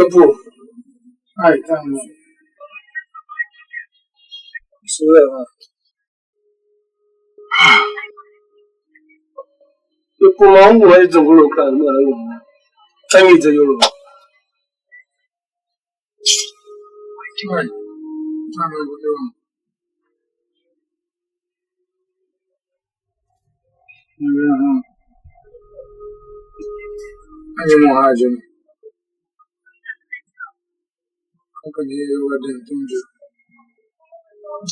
Epo. Ai, tamam. Sura. Epo ma ngu ai zunguru kan ma. Tangi zunguru. Ai. Tamam, go. Ani mo ha je. Ka ngi er a den tom je.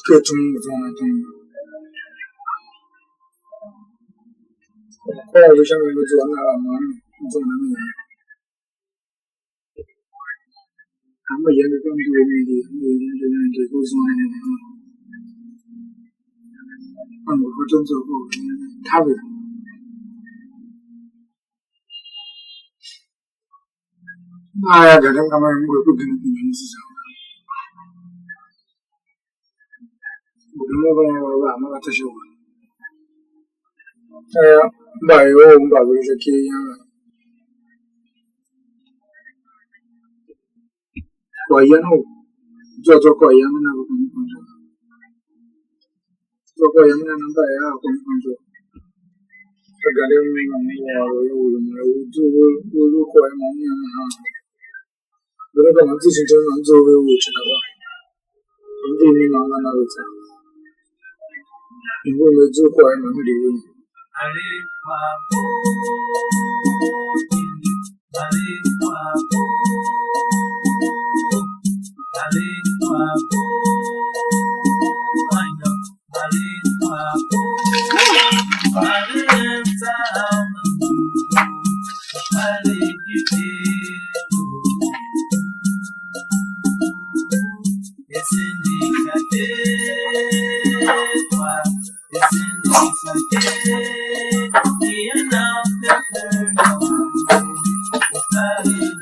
Ke tom u zan tom. Ka u sha mi lu zan a man zan a mi. Hanma iyange ka mndu a mi ngi, mndu a mi ngi, mndu a mi ngi, ko zon a mi. Hanma ko tom zo ko tabe. Ma ya ga dan kama mndu ko gani gani ni sisa. Ngu due a va, va, va, ma va tese we. Eh, mba ior mba ve lu sha ikev yam la. Kwaghyan u, zwa zwa kwaghyan na ve kon kon zwa. Zwa kwaghyan na na mba ya kon kon zwa. Ka gande m, m, m, u, u, u, u, u, u, u, kwaghyan ma u nyian nahan. Ve ne gema anzughul shin icighan anzughul ve u cina ga. Anzughul mi nan nan a ve tsa. Ngu me zua kwagh a man m ngi ve ne.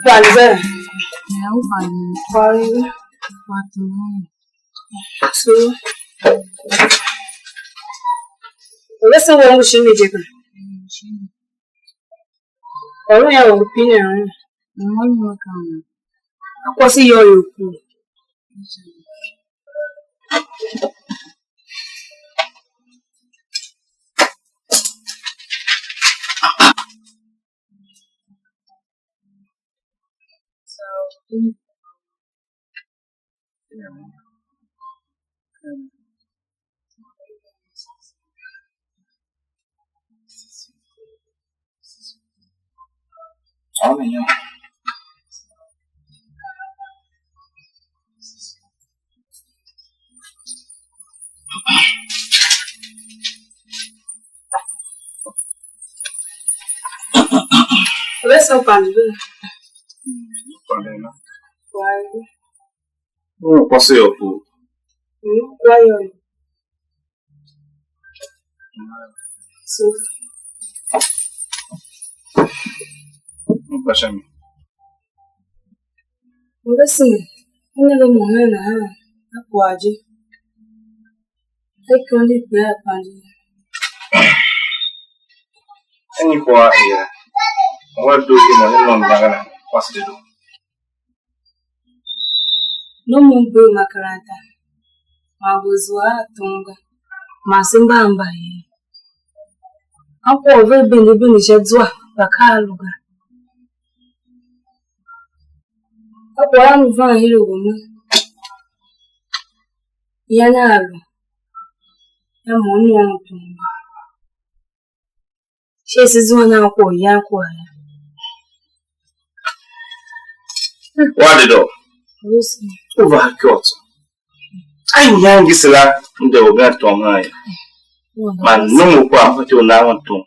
Kwanza. Ya, u kwanza. Kwa hiyo, watu wengi. So, wewe sasa wangu shimi je ka? Shimi. Kwa hiyo ya wangu pina ya. Ni mwana wa kama. Kwa si yo yo ku. Vese u pande. Pande na. Wai. U kwase yo pu. Mm, kwa yo. So. U kwase mi. Vese, u nenge mo hen nahan, a kwagh je. Ka ikônough i kper a kpande. Ka nyi kwagh a er? Mo a doo ken mo ne nom mbangana kwase dedoo. Nom u bee makaranta, man we zua a tom ga, man se mba mbayev. A kwagh u ve bende bende sha zwa, kpa ka a lu ga. A kwagh a m van hire u ne, ya ne a lu, ya mo m nyôr mtungwa. Shin se zua nan kwagh u yan kwagh yô? Wa dedoo, u va a ikôr tsô. A nyange se la, m de orgen tom hen yô. Man nongo kwagh m fatyô u nan un tom.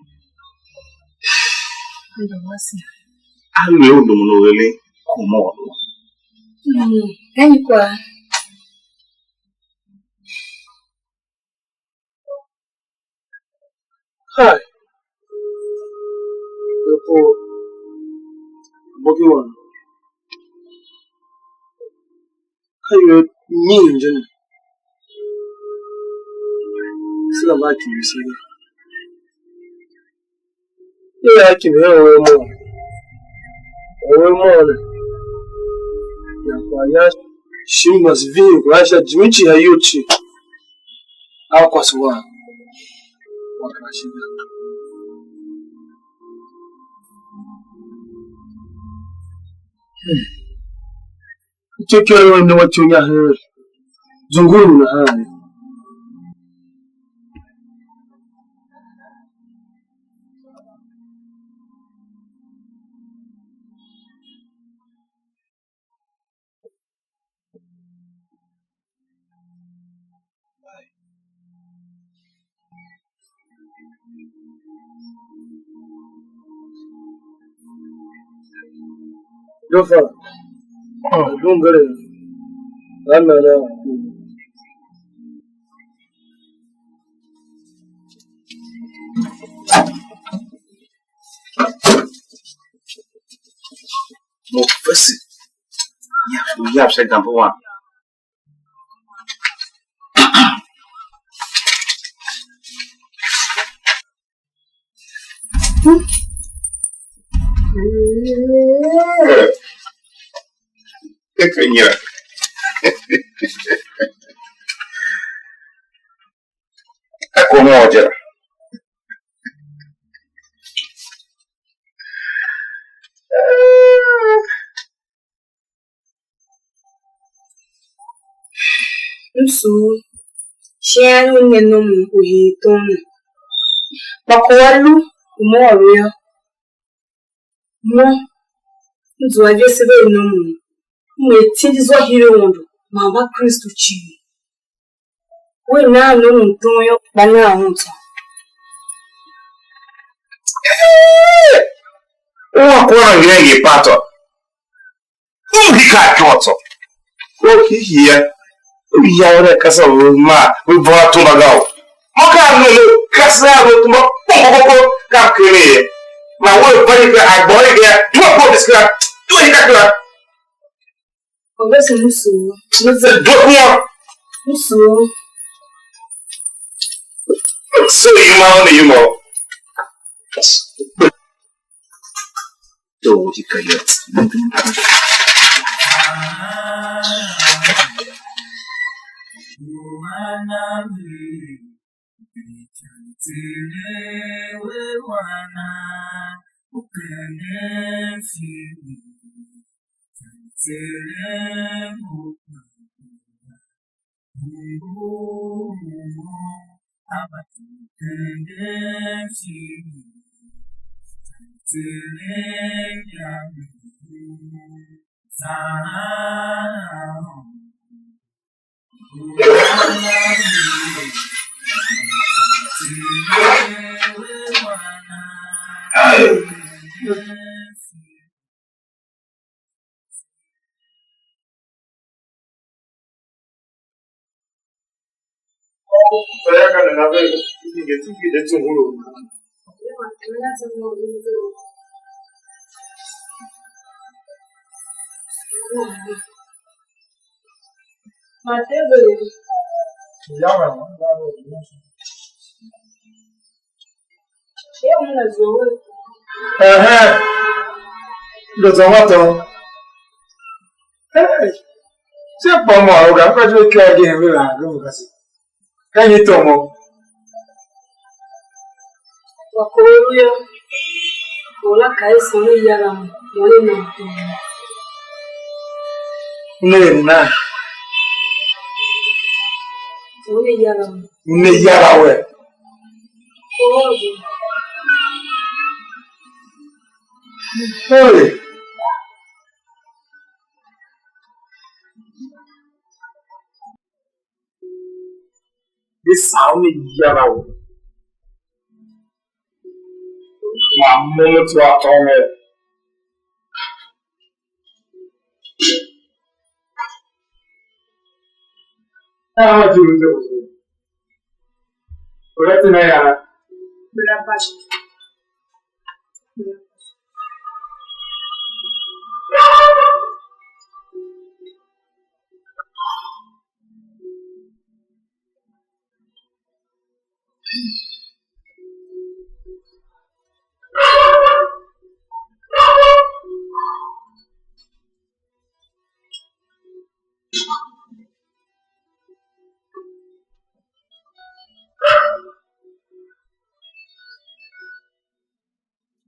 A lu er u lumun u eren kuma u lu. Anyi kwagh? Hai. Ve po. Boki wan. Ka iwer nyiin je ne. Se la va kimbir se ga. Ia a kimbi hen uwer môm. Uwer môm ne, ya kwagh yan shi m mase vihin kwagh sha jime cii a iyol cii. A kwase wam. Wa kera shi ga. Ityôkyô i wen ne wa ityou nya her zunguluu nahan ye. Dofa, dungere, ana na. Mo fese. Yap, yap sha gambe wam. Eke nyira. Ka kom u je la. M sugh, shin anyi u ne nom u hii tom ne? Kpa kwagh a lu u mo ôron yô, mo m zua ivese ve i nomom, m er tindi zwa hire Aôndo man Mbapristu cii. Wea nan nom mton yô, gba nan un tsô. Ee! Ungwa kua ngeren ngi Pastor. U hika a ityô tsô. U hihia. U ya ura kasa u ma u vôr tumba ga u. Mo ka m ne kasa a ve tumba kpongokoko ka m keren ye. Ma we va ni ka a gbôghol i ga, due kua bisikira, due ni ka kera. Orvesen m sugh. Due kua. M sugh. So yuma u ne yuma. Doo hika yô. Ehen. Ndo zôngo atô. Hey. Se kpa mô u ga, m ka tile ikôr agen ve lan ve lu kase. Ka nyi tomo? Kwagh u yô, or la ka i sôr i yaram, or i nan tom. Una er nan? Una yara we. Una yara we. Oho. Hey. Di saa una yara we. Man mo me tsuwa tôôn er. Ka ma ti u te u. Ora ti na ya. Bra pa shi.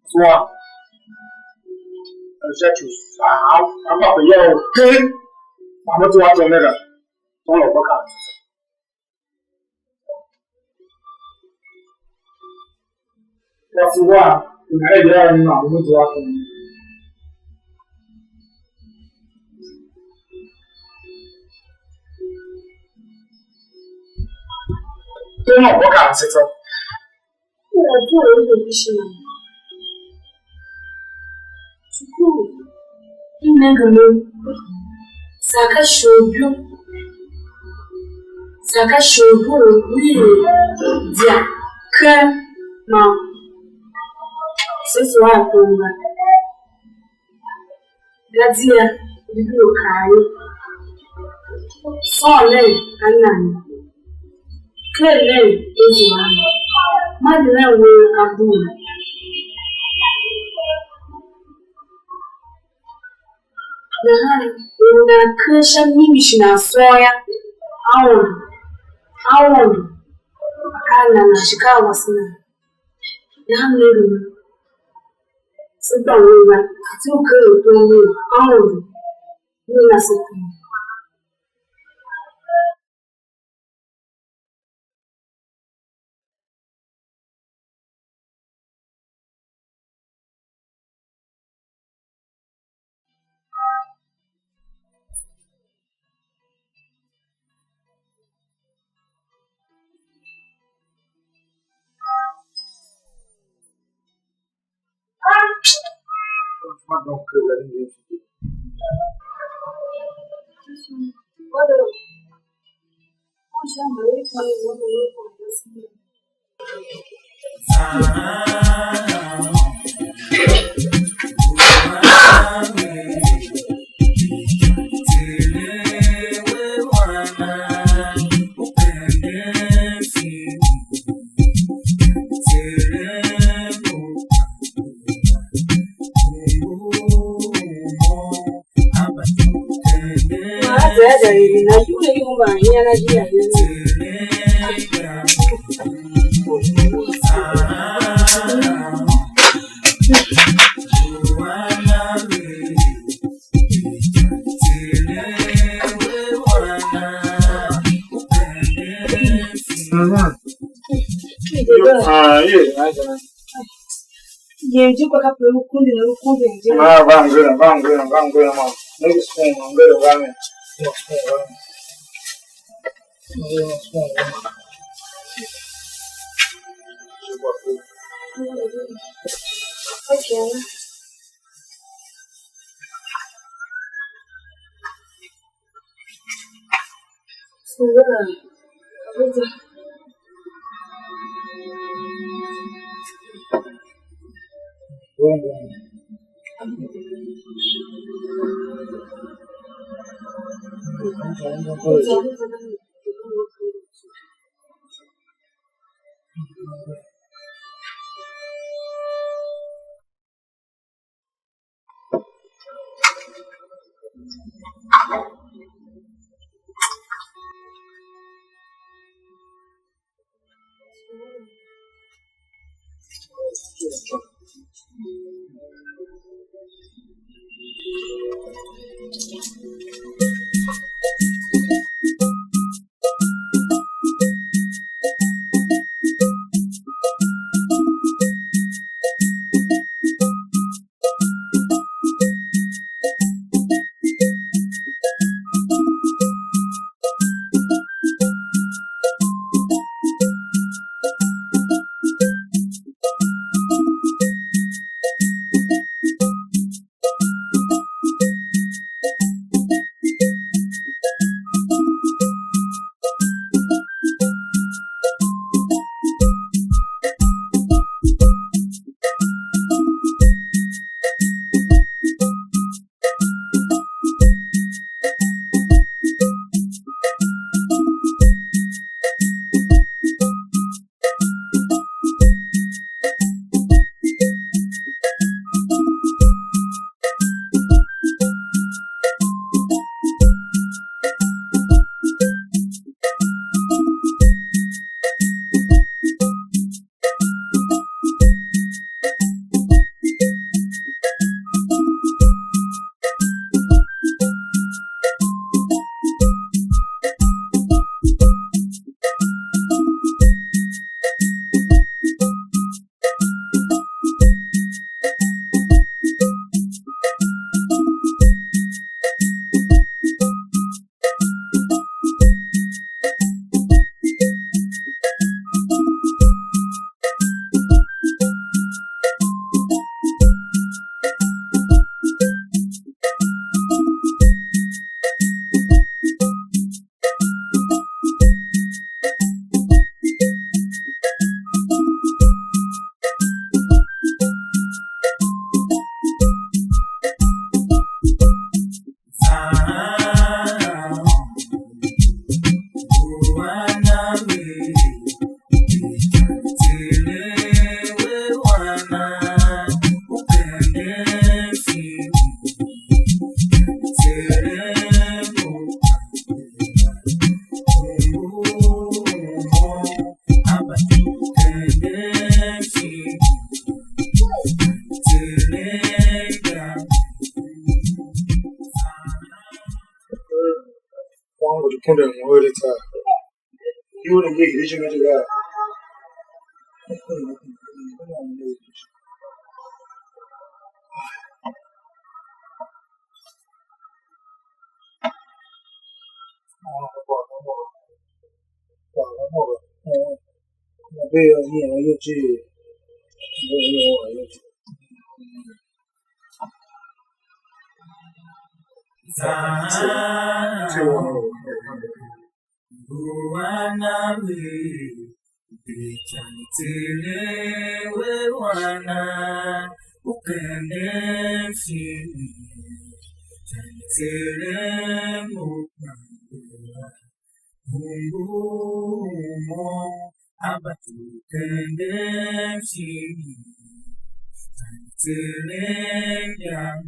Suwa. Sha ci u saan, a gba pe ya u keng. Ma me tsuwa tom ne ga. Tom lôk gba kar. Kwase wam, u na er ya u nan u zua ken. Tema u gba kar se tsô. U a vough u ngu mission. Sukuu i nenge ne, saa ka shighe u, saa ka shighe u i dia ken man se zua a tom ga. Gadia mbi lu kaa ye, sôn nen a na ne, ker nen e zua a na, mande nen uwegh a bugh. Nahan or u nan keren sha mimi shi nan sôn yô, a Aôndo, a Aôndo ka a na nan shi ka a wase nan. Nahan m nenge nan, se gba wen ga, se u ker u tom wen, Aôndo, una na se tom. Mhm. Ah, yeah, I can. Yen je kwa kape u kundi na u kundi je. Ah, va ngera, va ngera, va ngera ma. Nenge spoon, va ngera va ne. Nenge spoon va ne. Nenge spoon va ne. Okay. Kunda mo ere ta. Iwere nge gire shinga tiga. Ngu ana ve, de ican i tseren we wana, u kenden shin ican i tseren mo kpaa, u ngu mo, a mba tu kenden shin ican i tseren yam.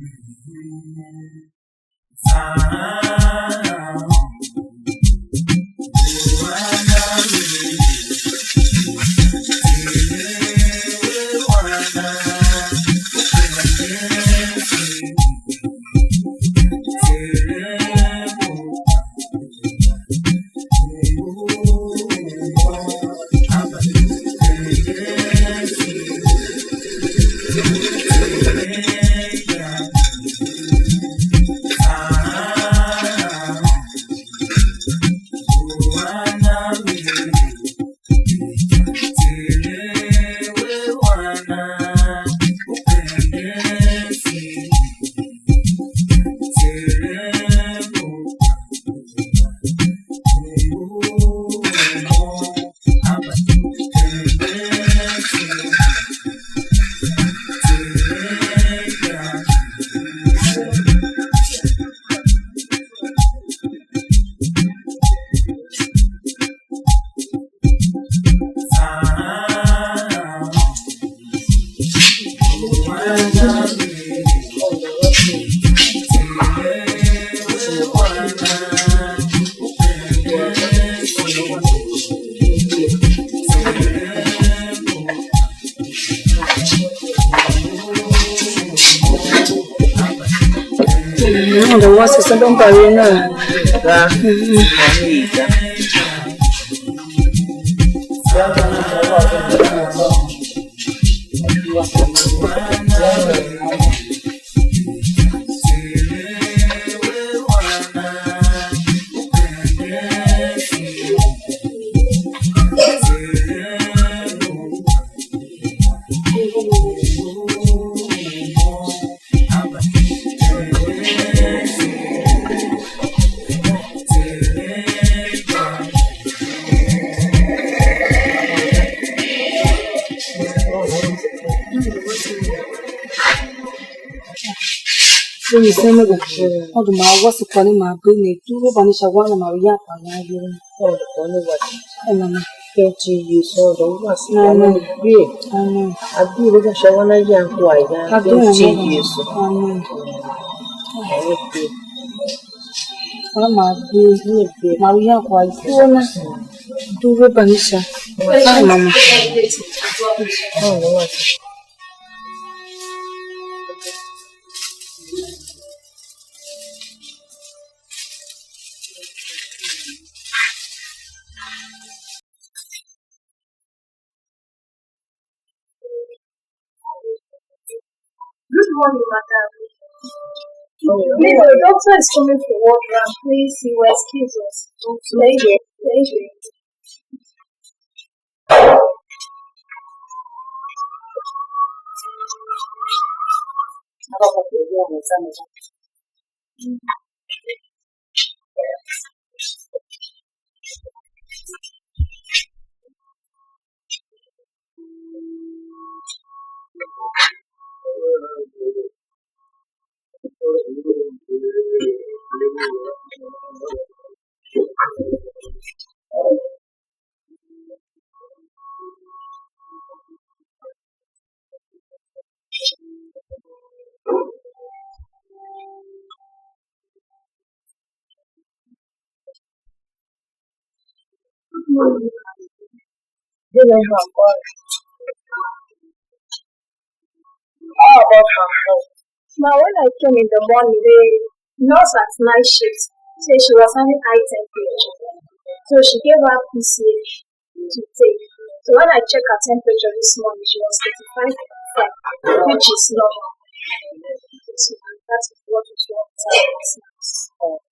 Ndo wase sendo mbaye na. Ga. Ga. Ven msen ne ga. Aôndo ma a wase kwagh ne ma a bee ne, due u ban ne sha wan ne ma u yan kwagh yan iyol ne. Aôndo kwagh ne wase. Amen. Ken iti i Yesu, Aôndo u wase kwagh ne bee. Amen. A bee ve ga sha wan a yan kwagh yan. Ken iti i Yesu. Amen. Amen. Kwagh ma a bee. Ne bee. Ma u yan kwagh iyol ne. Due u ban ne sha. Amen. Aôndo wase. Good morning, madam. Please, the doctor is coming for work now. Please, he will excuse us. Thank you. Thank you. Given her voice. How about her health? Now, when I came in the morning, the nurse at night shift So she was having high temperature. So she gave her P C H to take. So when I check her temperature this morning, she was thirty-five point five, which is normal. So that is what is wrong with her.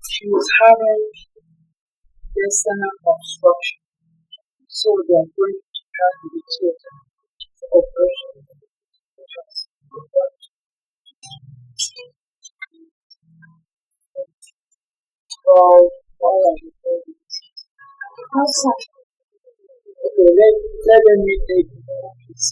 She was having intestinal obstruction, so they are going to try to reach it for operation. Awesome. Okay, let, let them meet the office.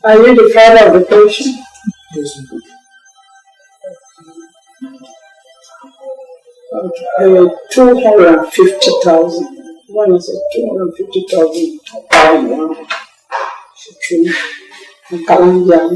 Are you the father of the patient? Yes, ma'am. Okay, two hundred and fifty thousand. One is a two hundred and fifty thousand. She came and Kalanjan.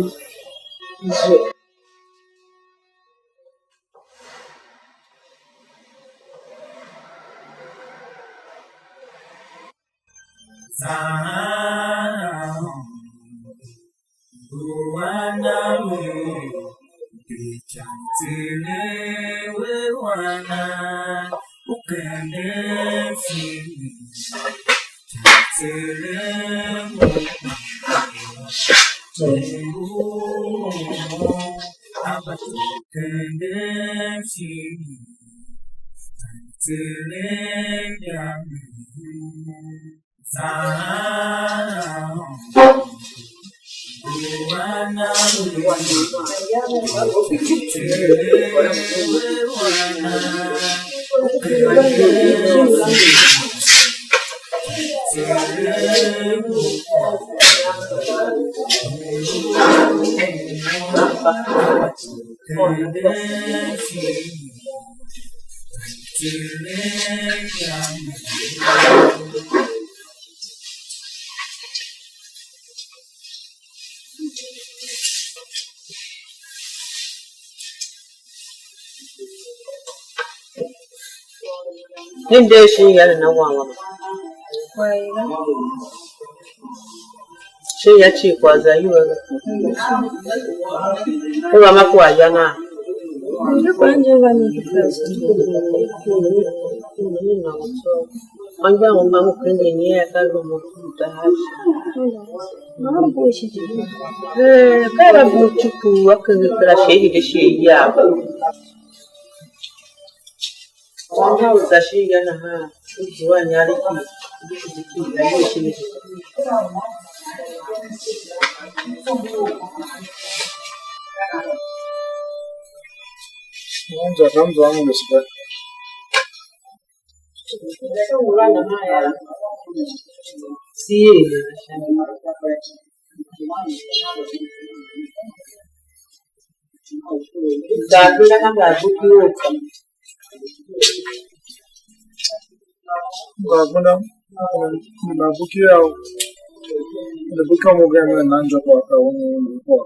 Hii nder shin ya nana wan wama? Shin ya cii kwagh za iwer ga? Kura ma kwagh ya naa? Anmgbian u ma ngu kenge nyian ka rumun u tahav shi. Eh, ka va bugh cuku, a kenge kera shi, a hide shi a yam. Wanmgbian u za shin ya nahan, u zua inyaregh ki, ki, ki, ki, a lu shin. Unza, unza, unza. Gavina, gavina, gavina. Ndio kwa mganga na njo kwa kwa ungu kwa.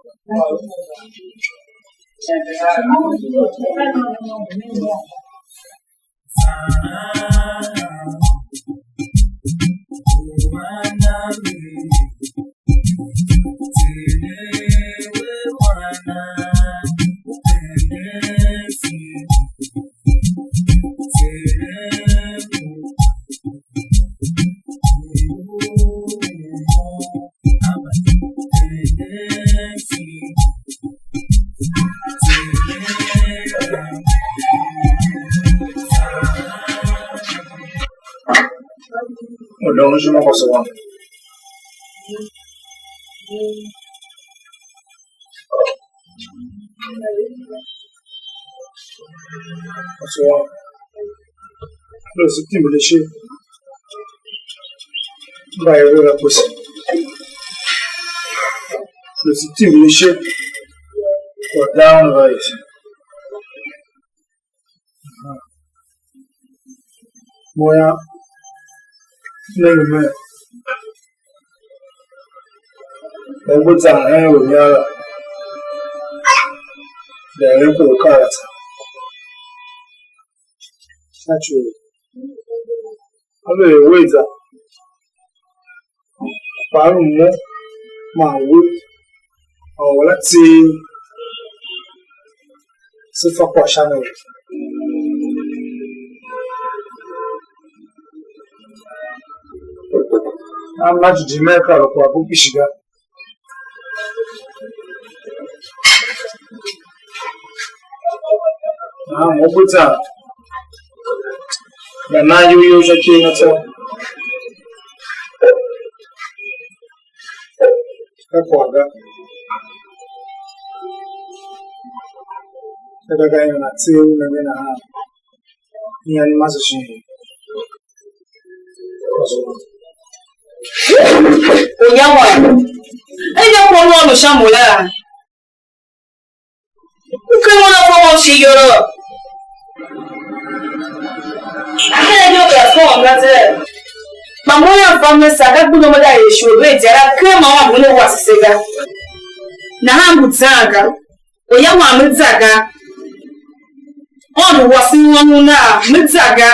Udon u ishima kwase wam. Kwase wam. Lu se timbile ishe. Mba ye ve la kwase. Lu se timbile ishe. Kwa down right. Mo yô, nenge mer, er ngu zan hen ornyar la, za er kwagh u kar a tsa. Sha ci u aluer wea za, kpa a lu mo man we, man we la tseegh, se fa kwagh sha mi. Nahan m na jighjigh mer ka lu kwaghbo kpishi ga. Nahan mo gbe zan, za nan iyol you sha ikev na tsô. Ka kwagh ga. Ka da ga ior a tser u nenge nahan, ian i mase shin. Uya wam, anyi ka kwagh u a lu sha mo la? U ken una fa wam shi iyol? Ka nyi u kera fa wam ga zee? Kpa mo yô, m fa me sar, ka gbidye u me da er shighe vea idya la ken ma wam una wase se ga. Nahan ngu zan ga. Uya wam me za ga. Aôndo wase wam u nan, me za ga.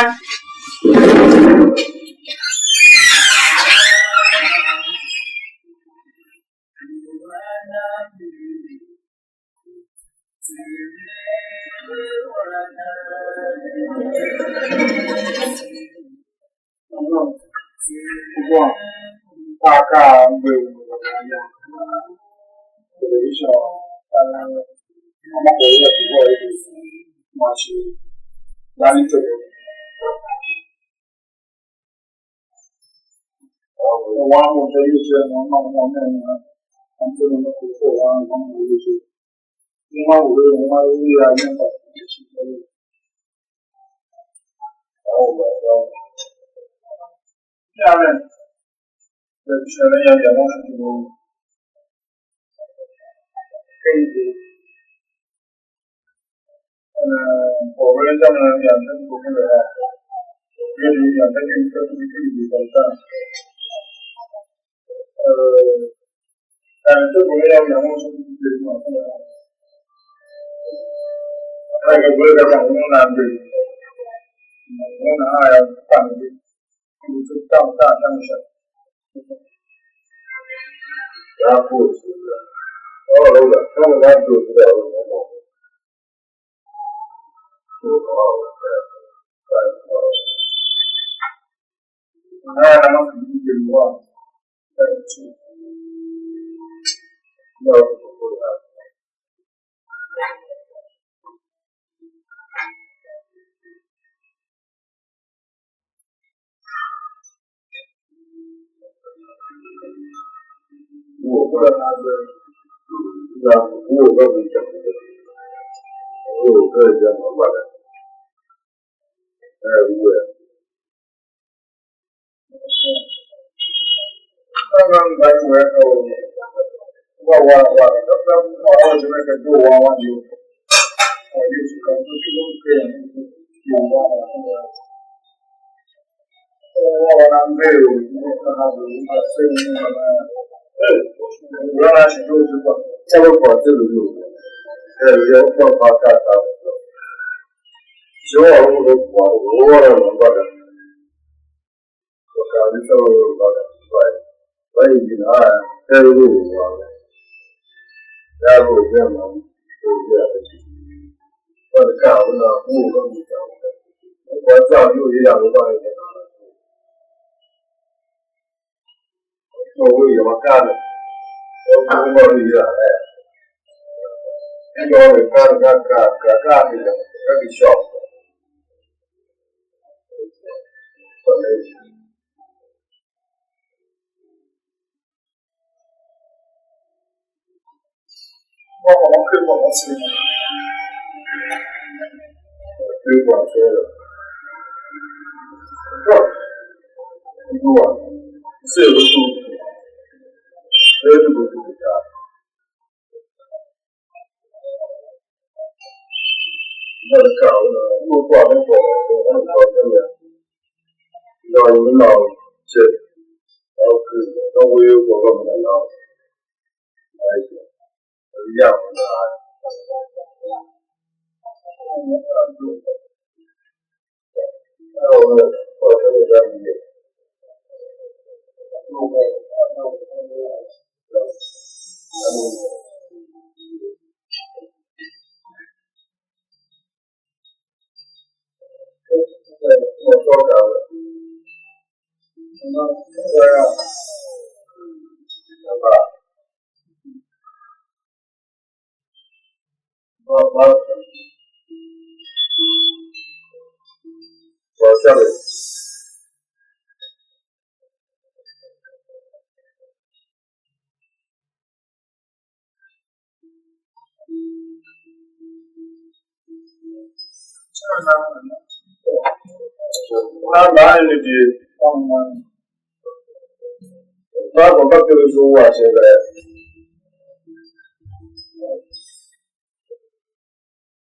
Bible mba Keriso wua sha ve.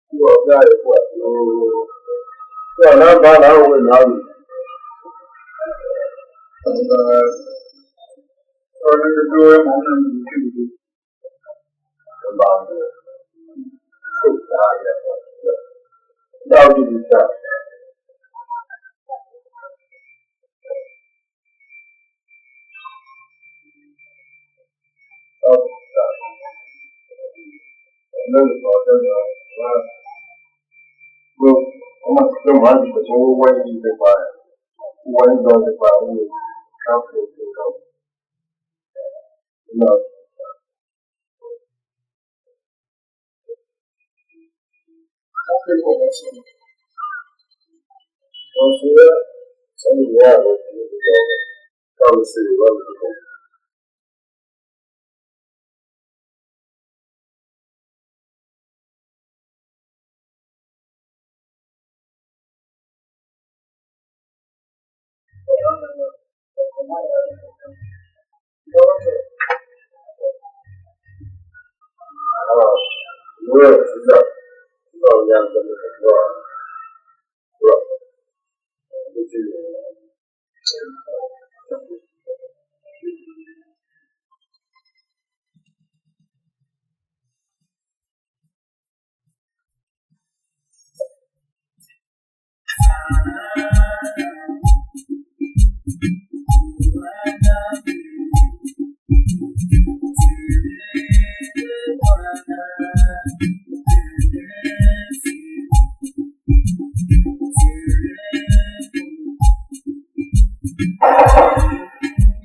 Kua ga er kua, kua nan ba nan we nan lu.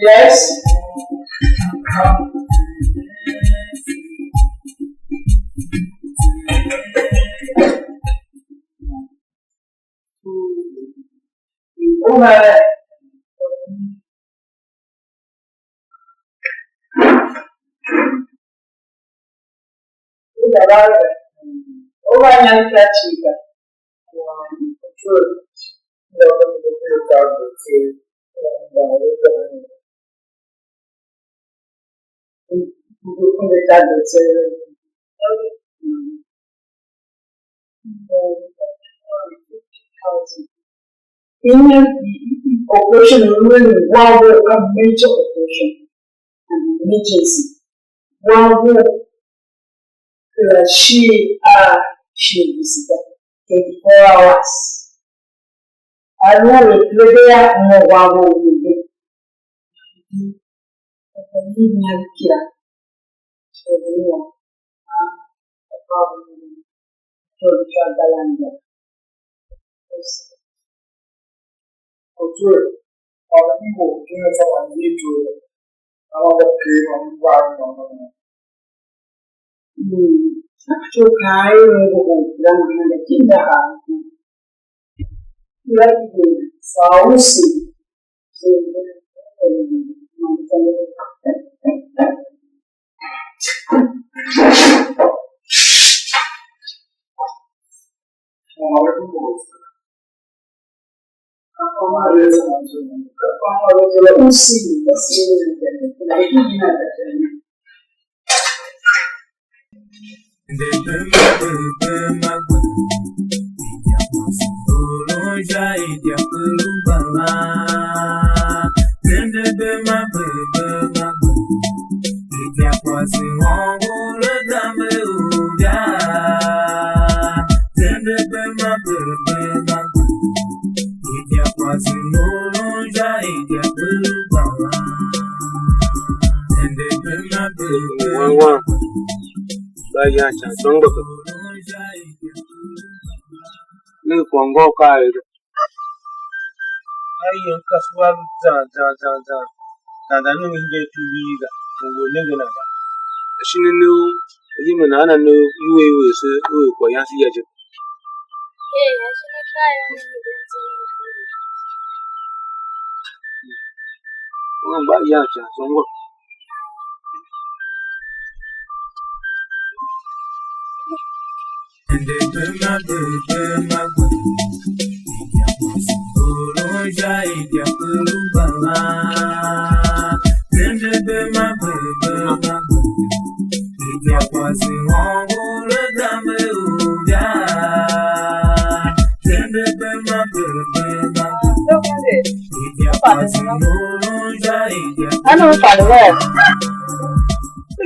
Yes. Uma. Uma ba, uma nyan ka chiga. Operation u lu eren wan wou ka major operation and emergency. Wan wou kera shighe a shighe vese ga, twenty-four hours. A lu a er pere ga yô, mo wan wou u lu ga. Ka nyi nan kira? Sha u lu yô, a, a fa u lu tôô sha galandia. Otu er, ôr ngu ken atsa wam ye ityough, a wa mba ker ma m gbar môm môm. Mm, a tso kaa er ngohol kera nahan, lakin da haa ku. Kera ki saa u se. Wang wang, ba yan can tsô ngbeke. Nenge kwagh ngôu ka a ere. A yem kasua lu zan zan zan zan, zan zan nenge hingen ityumbi i ga, u we nengen a ga. A shi ne ne u, a yem a nahan a ne u, iwer iwer se, u er kwaghyan se ya je. Ee, a shi ne ka yô, ne ne zan zan. Una gba yan can tsô ngô. Ana u pande wea?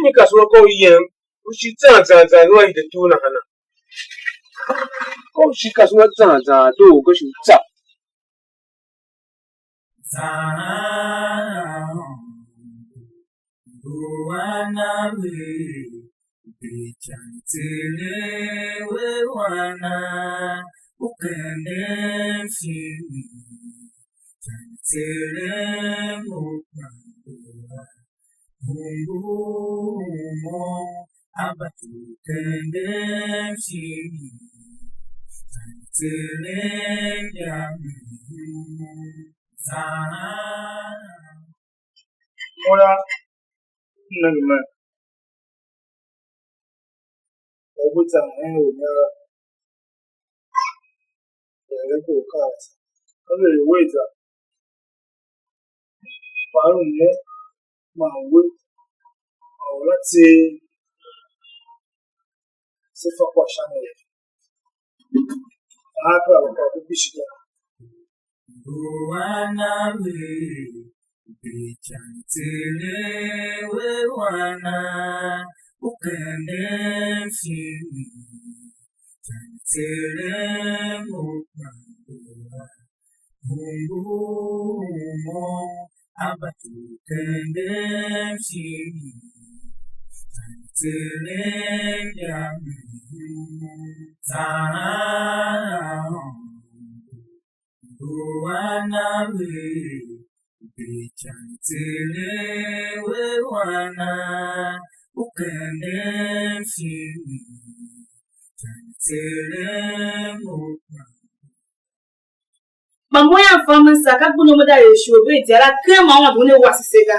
Nyi kasua ka u yem, u shi zan zan zan, u a hide tugh nahana? Ka u shi kasua zan zan, doo u ka shi u tsa. Zan, ngu ana ve, de ican tseregh we wana, u kendem shimi, ican tseregh mo kpandua, Mungu umo, aba tukendem shimi, ican tseregh ya mi. Zan. Mo yô, m nenge mer, er ngu zan hen ornyar la, er ve kor kaa ase, aluer iwer za, kpa m mo man we, ma or la tseegh, se fa kwagh sha mi ye. Nahan kera lu kwagh ku kpishi ga. Ngu ana ve, de ican tseregh we wana, u kendem shimi, ican tseregh mo kpandua, Mungu umo, aba tukendem shimi, ican tseregh ya mi. Zan. Ngu ana ve, de ican tseregh we wana, u kendem shimi, ican tseregh mo kpandua. Kpa mo yô, m fa me sar, ka gbenda mo da er shighe u Aôndo a ken ma Aôndo una wase se ga.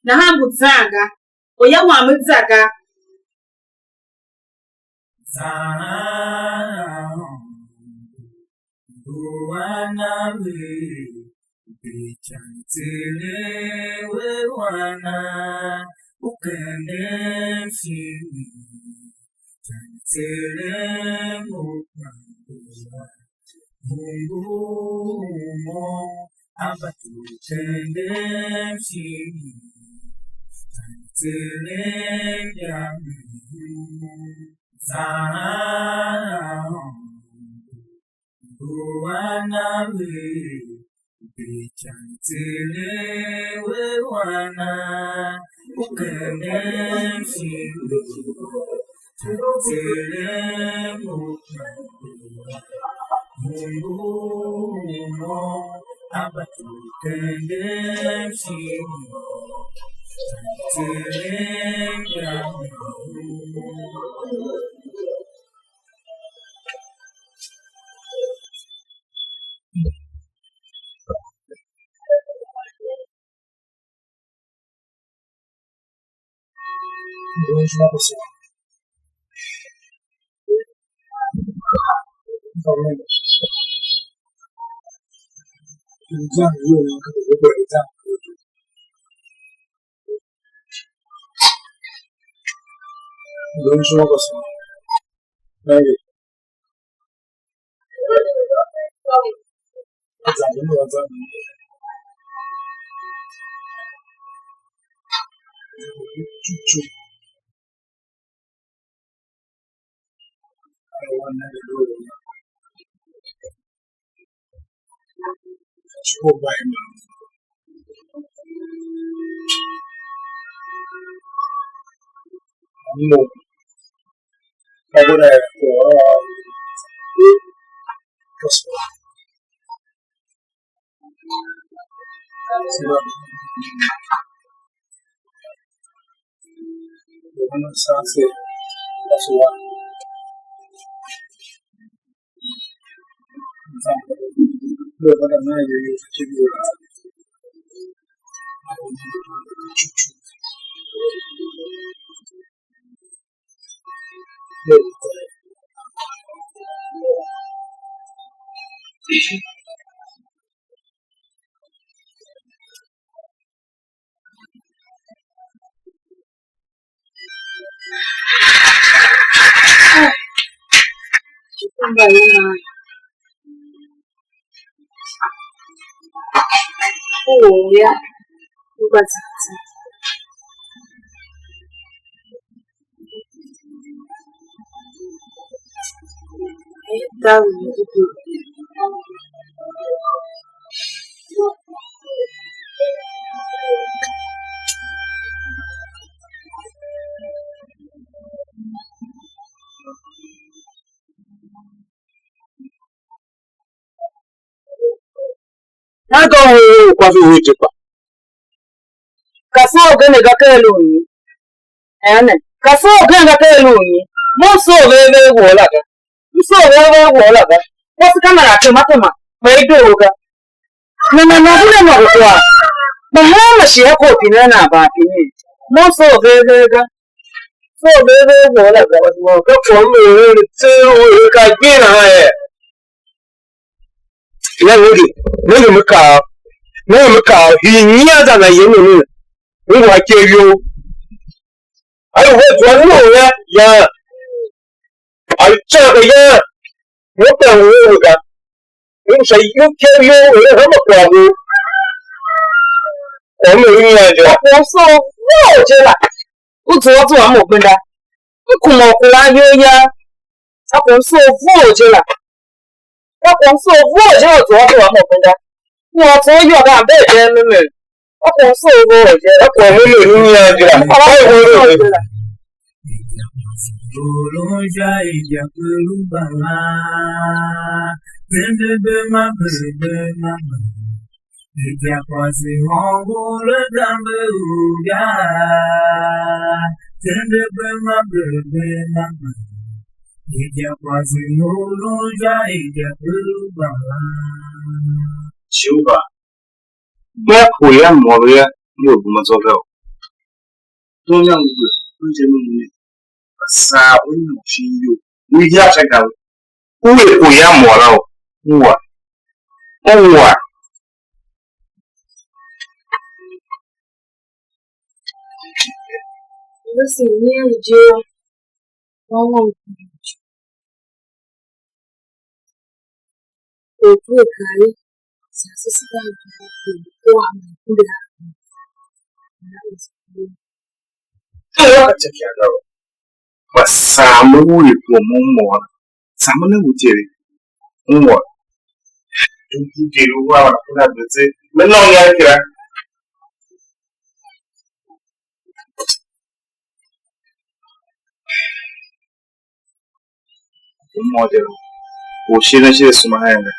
Nahan ngu zan ga. Oya wam me za ga. Zan, ngu ana ve, de ican tseregh we wana, u kendem shimi, ican tseregh mo kpandua, Mungu umo, Aba tu tendem shimi, tendem ya mi. Zahara, Wana we, Bichan tele we wana, ukende msimu, tele mukna, Mungu umo, abatu kende msimu, tele msimu. Thank you. Jehovah ima. Mo. Ka bo da ya ko. Ka so. Oh, yeah. Nahan ka u u kwase u i je kpa. Ka se ugen ga ken lu u nyi? Ene, ka se ugen ga ken lu u nyi? Mo m soo ve ve woo la ga. M soo ve ve woo la ga. Kwase ka nan a tema tema, kpa i doo ga. Nana nôngo ne nôngo kwagh. Kpa hanma shi a kor pinen a nan ban pinen. Mo m soo ve ve ga. Soo ve ve woo la ga. Ka kwagh m er ne tseegh u er ka gbihi nahan yee? Ya nenge, nenge me kaa, nenge me kaa, hii nyian za na yem ne, ungwa ikev you. A lu ve zwa nongo ya, ya. A lu can ga ya, mo kera ngu we ga. U sha ikev you, er hanma kwagh u, kwagh u me lu nyian je la. Kwagh u soo vough je la. U zua zua mo gbenda. M kuma u kuran iyol yam. A kwagh u soo vough je la. Ka kwagh u soo vough je u zua zua mo gbenda. U ôr tso u iyôgh a mber deen memen. Ka kwagh u soo vough je. Ka kwagh u me lu nyian je la. Ka kwagh u soo je la. Jehovah, gba ku ya mô ve yô, ngu a gema zwa ga o. Tom yam ngu gbe, tom je me ngu ne. Saa u nyôr shin iyol, u ya sha ga ve. U er ku ya mô la o. U wa. U wa. Vese nyian je yô, wan wam kpishi. Or pue kar ye, Saa se se va va er kua man kura. Kpa saa mo wuese kwagh mo m ôr, saa mo ne ngu ityere, m ôr. Dugh dugh u a vande kura gbe tse, me nôngo ian kera. U mô je lu, u shi na shi a suma hen ga.